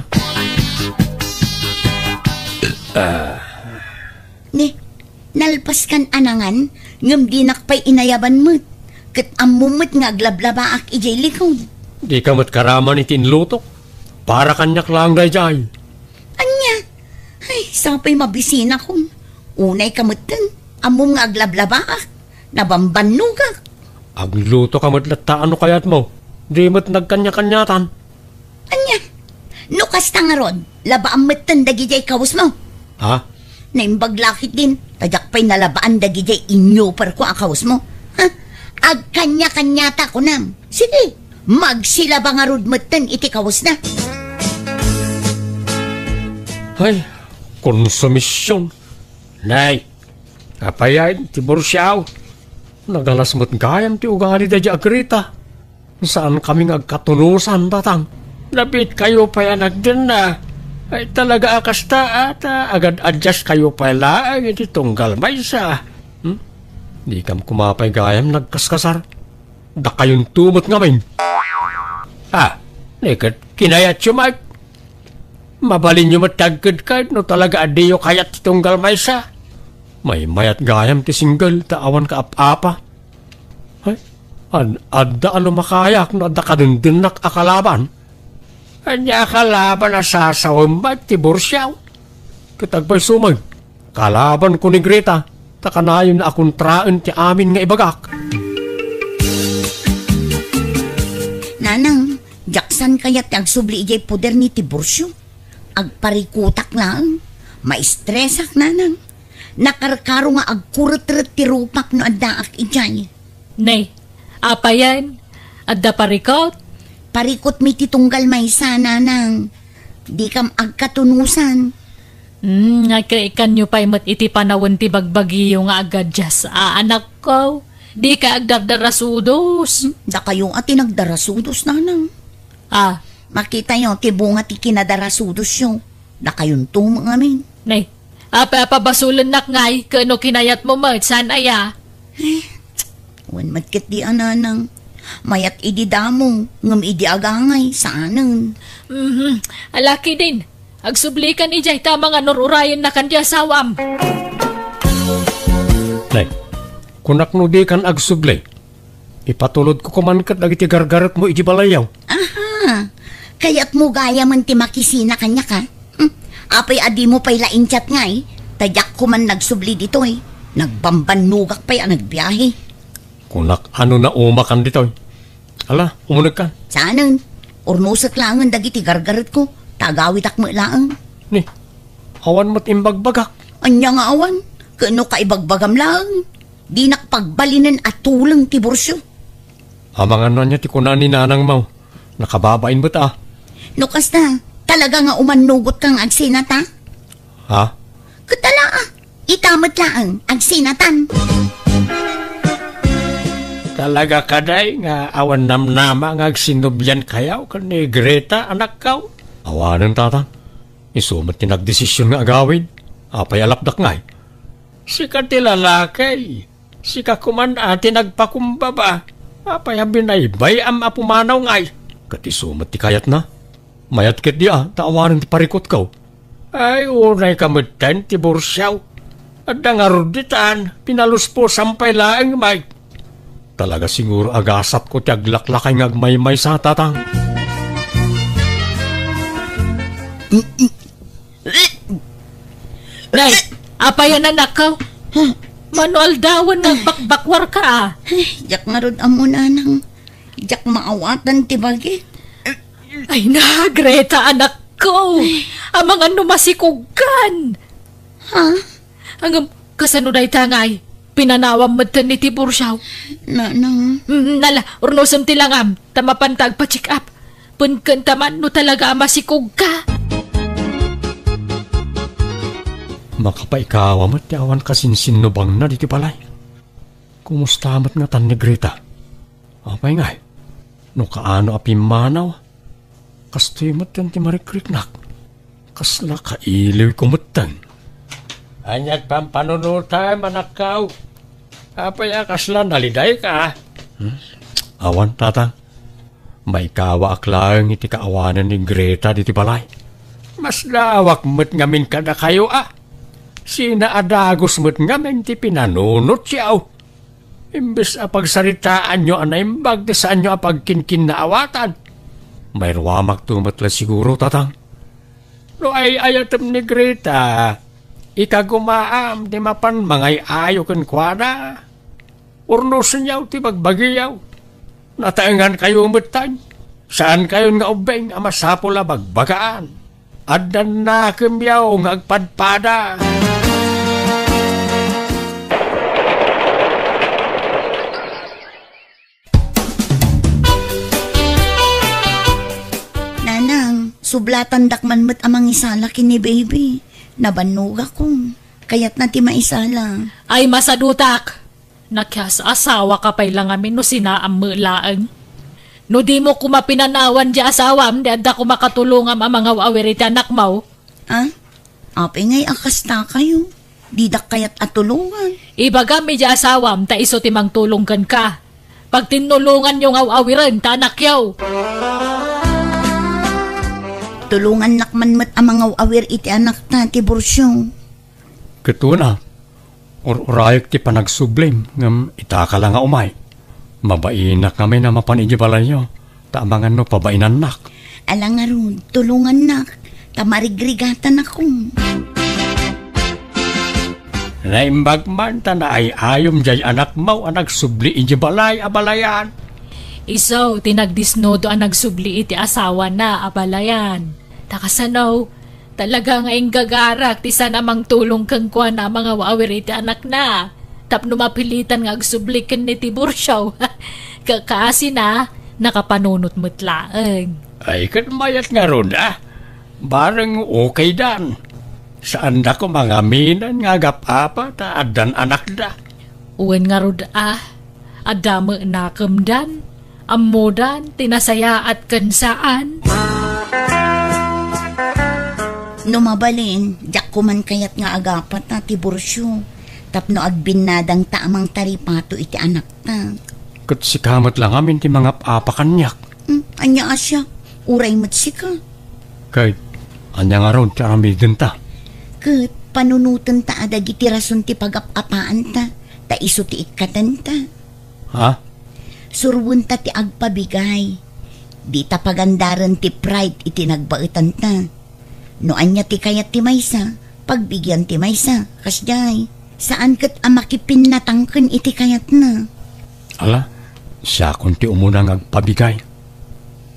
Ah. Ni, nalpaskan a nangan, ngem dinak pay inayaban met. Ket ammom met nga aglablabaak idiay likod. Dika met karaman iti inlutok. Para kaniak laeng daydiay. Ania? Ay, sapay mabisinakon. Unayka metten, ammom nga aglablabaak, nabambannogak. Aglutoka met latta no kayatmo. Di met nagkanya-kanyatan. Ania? No kasta ngarud, labaam metten dagidiay kawesmo. Ha? Naimbag la ketdin, ta diak pay nalabaan dagidiay inyoperko a kawesmo. Ha? Agkanya-kanyata, kunam. Sige, magsilaba ngarud metten iti kawesna. Ay, konsumision. Nay, apay ay, Tiburcio. Nagalas met gayam ti ugali daydiay a Greta. Saankami nga agkatunosan, tatang. Napitkayo pay a nagdenna. Ay, talaga a kasta, a, ta agad-adjust kayo pay laeng iti tunggal maysa. Hmm? Dikam koma pay gayam nagkaskasar. Dakayonto met ngamin. Ah, ni ket kinayatyo met. Mabalinyo met ti agkedked no talaga a diyo kayat ti tunggal maysa. Maymayat gayam ti single ta awan kaap-apa. Ay, ad-, adda a lumakayak no adda kadendennak a kalaban. Ania a kalaban a sasawem met, Tiburcio? Ket agpayso met, kalabanko ni Greta, ta kanayon a kontraen ti amin nga ibagak. Nanang, diak saan kayat ti agsubli idiay poder ni Tiburcio. Agparikotak laeng. Maistresak, nanang. Nakarkaro nga agkuretret ti rupak no addaak idiay. Nay, apayen? Adda parikut? Parikutmi ti tunggal maysa, nanang. Dikam agkatunosan. Hmm, nga kaikanyo pay met iti panawen ti bagbagiyo nga agaddias, a, anakko. Dika agdardarasudos. Hmm, dakayo a ti nagdarasudos, nanang. Ah. Makitayo ti bunga ti kinadarasudosyo. Dakayonto met ngamin. Nay, apa-, apabasolennak ngay, ket no kinayatmo met, saan aya? Eh, wen met ketdi a, nanang. Mayat idi damo, ngem idi agangay, saanen. Mhm. Ala ketdin, agsublikan idiay ta amangan no ur-urayennakan ti asawam. Nay, kunak no dikan agsubli. Ipatulodko koma ket dagiti gargaretmo iti balayyo. Aha! Kayatmo gayamen ti makisina kaniak, a? Hmm. Apay a dimo pay la in-chat ngay? Ta diak koma nagsubli ditoy. Nagbambannogak pay a nagbiahe. Kunak a no naumakan ditoy. Ala, umunegkan. Saanen? Urnosek laengen dagiti gargaretko. Ta agawidak met laeng. Ni, awan met imbagbagak. Ania nga awan? Ket no kaibagbagam laeng. Dinak pagbalinen a tuleng ti Tiburcio. Amangan no ania ti kuna ni nanangmo. Nakababain met a. No kasta, talaga nga umannugotka nga agsinata? Ha? Ket ala, a. Ita met laeng, agsinatan. Talaga kadi nga awan namnama nga agsinnobiankayo ken ni Greta, anakko? Awanen, tatang. Isu met ti nagdesision nga agawid. Apay a lapdak ngay? Sika ti lalaki. Sika koman a ti nagpakumbaba. Apay a binaybay-am a pumanaw ngay? Ket isu met ti kayatna. Mayat ketdi a, ta awanen ti parikutko. Ay, unayka metten, Tiburcio. Adda ngarud ditan, pinaluspusam pay laeng met. Talaga siguro a gasatko ti aglaklakay nga agmaymaysa, tatang. Nay, apay a, anakko? Huh? Mano aldawen nga agbakbakwarka a? Ay, diak ngarud ammo, nanang. Diak maawatan ti bagik. Ay na, Greta, anakko! Ay. Amangan no masikogkan! Ha? Ngem, kasano dayta ngay? Pinanawam metten ni Tiburcio. Nanang. Mm, ala, urnosem ti langam, ta mapanta agpa-check up. Penken ta man no talaga a masikogka. Makapaikawa met ti awan kasinsinnubangna ditoy balay. Kumusta met ngatan ni Greta? Apay ngay, no kaano a pimmanaw? Kastoy metten ti marikriknak. Kasla kailiwko metten. Ania't pampanunotam, anakko? Apay a kasla nalidayka? Hmm? Awan, tatang. Maikawaak laeng iti kaawanan ni Greta ditoy balay. Masdaawak met ngamin kadakayo a. Sinaadagus met ngamin ti pinanunotyo. Imbes a pagsaritaanyo a naimbag ti saanyo a pagkinkinnaawatan, mairuamakto met la siguro, tatang. No ay-ayatem ni Greta, ikagumaam ti mapan mangay-ayo kenkuana. Urnosenyo ti bagbagiyo. Nataengankayo metten. Saankayon nga ubbing a masapul a bagbagaan. Addan nakemyo nga agpadpada. Nanang, sublatandak man met a mangisala ken ni baby. Nabannogakon. Kayatna ti maisala. Ay, masadutak! Nakias-asawaka pay la ngamin no sinaam met laeng. No dimo koma pinanawan ti asawam, di adda koma katulongam a mangaw-awir iti anakmo. Ah? Apay ngay a kastakayo? Didak kayat a tulongan. Ibagam iti asawam ta isu ti mangtulong kenka. Pagtinnulonganyo nga aw-awiren ta anakyo. Tulongannak man met a mangaw-awir iti anakta, Tiburcio. Ket una, ur-urayek ti panagsublim, ngem itaka la nga umay. Mabainak ngamin a mapan idiay balayyo, ta amangan no pabainannak. Ala ngarud, tulongannak, ta marigrigatanakon. Naimbag man ta naay-ayom diay anakmo a nagsubli idiay balay a balayan. Isu ti nagdisnudo a nagsubli iti asawana a balayan. Ta kasano, talaga nga inggagarak ti saan a mangtulong kenkuana a mangaw-awir iti anakna. Tapno mapilitan nga agsubli ken ni Tiburcio. Kakasina, nakapanunot met laeng. Ay, ket mayat ngarud, a. Bareng okaydan. Saanda koma nga aminen nga agap-apa ta addan anakda. Wen ngarud, a. Adda met nakemdan. Ammodan ti nasayaat ken saan. No mabalin, diak koman kayat nga agapata, Tiburcio, tapno agbinnadangta a mangtaripato iti anakta. Ket sika met la ngamin ti mangap-apa kaniak. Hmm, ania a siak? Uray met sika. Ket ania ngarud ti aramidenta? Ket panunotenta a dagiti rason ti pagap-apaanta, ta isu ti ikkatenta. Ha? Surwenta ti agpabigay. Dita pagandaren ti pride iti nagbaetanta. No ania ti kayat ti maysa, pagbigian ti maysa. Kasdiay, saan ket a makipinnatangken iti kayatna. Ala, siakon ti umuna nga agpabigay.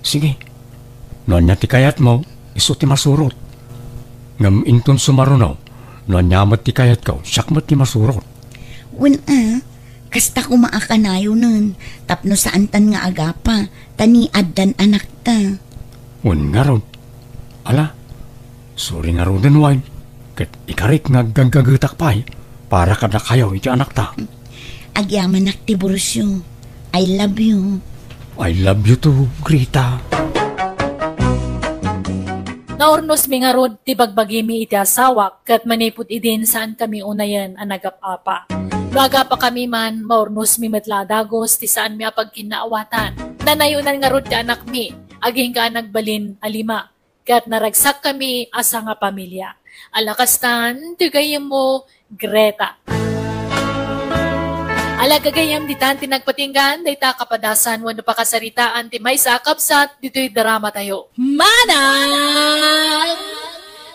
Sige, no ania ti kayatmo, isu ti masurot. Ngem inton sumaruno, no ania met ti kayatko, siak met ti masurot. Wen a, kasta koma a kanayonen, tapno saantan nga agapa, ta ni addan anakta. Wen ngarud. Ala, suri ngaruden wen, ket ikarik nga aggaggagetak pay para kadakayo iti anakta. Agyamanak, Tiburcio. I love you. I love you too, Greta. Naurnosmi ngarud ti bagbagimi iti asawak, ket manipud idin saankami unayen a nagap-apa. No agapakami man, maurnosmi met la a dagus ti saanmi a pagkinnaawatan. Nanayonan ngarud ti anakmi, agingga a nagbalin a lima, ket naragsakkami a sangapamilia. Ala kastan ti gayyemmo, Greta. Ala gagayyem, ditan ti nagpatinggan dayta a kapadasan wenno pakasaritaan ti maysa a kabsat ditoy dramatayo. Manang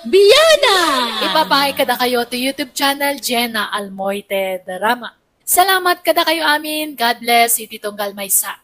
Biana! Ipapaay kadakayo ti YouTube channel Jenna Almoite Drama. Salamat kadakayo amin. God bless iti tunggal maysa.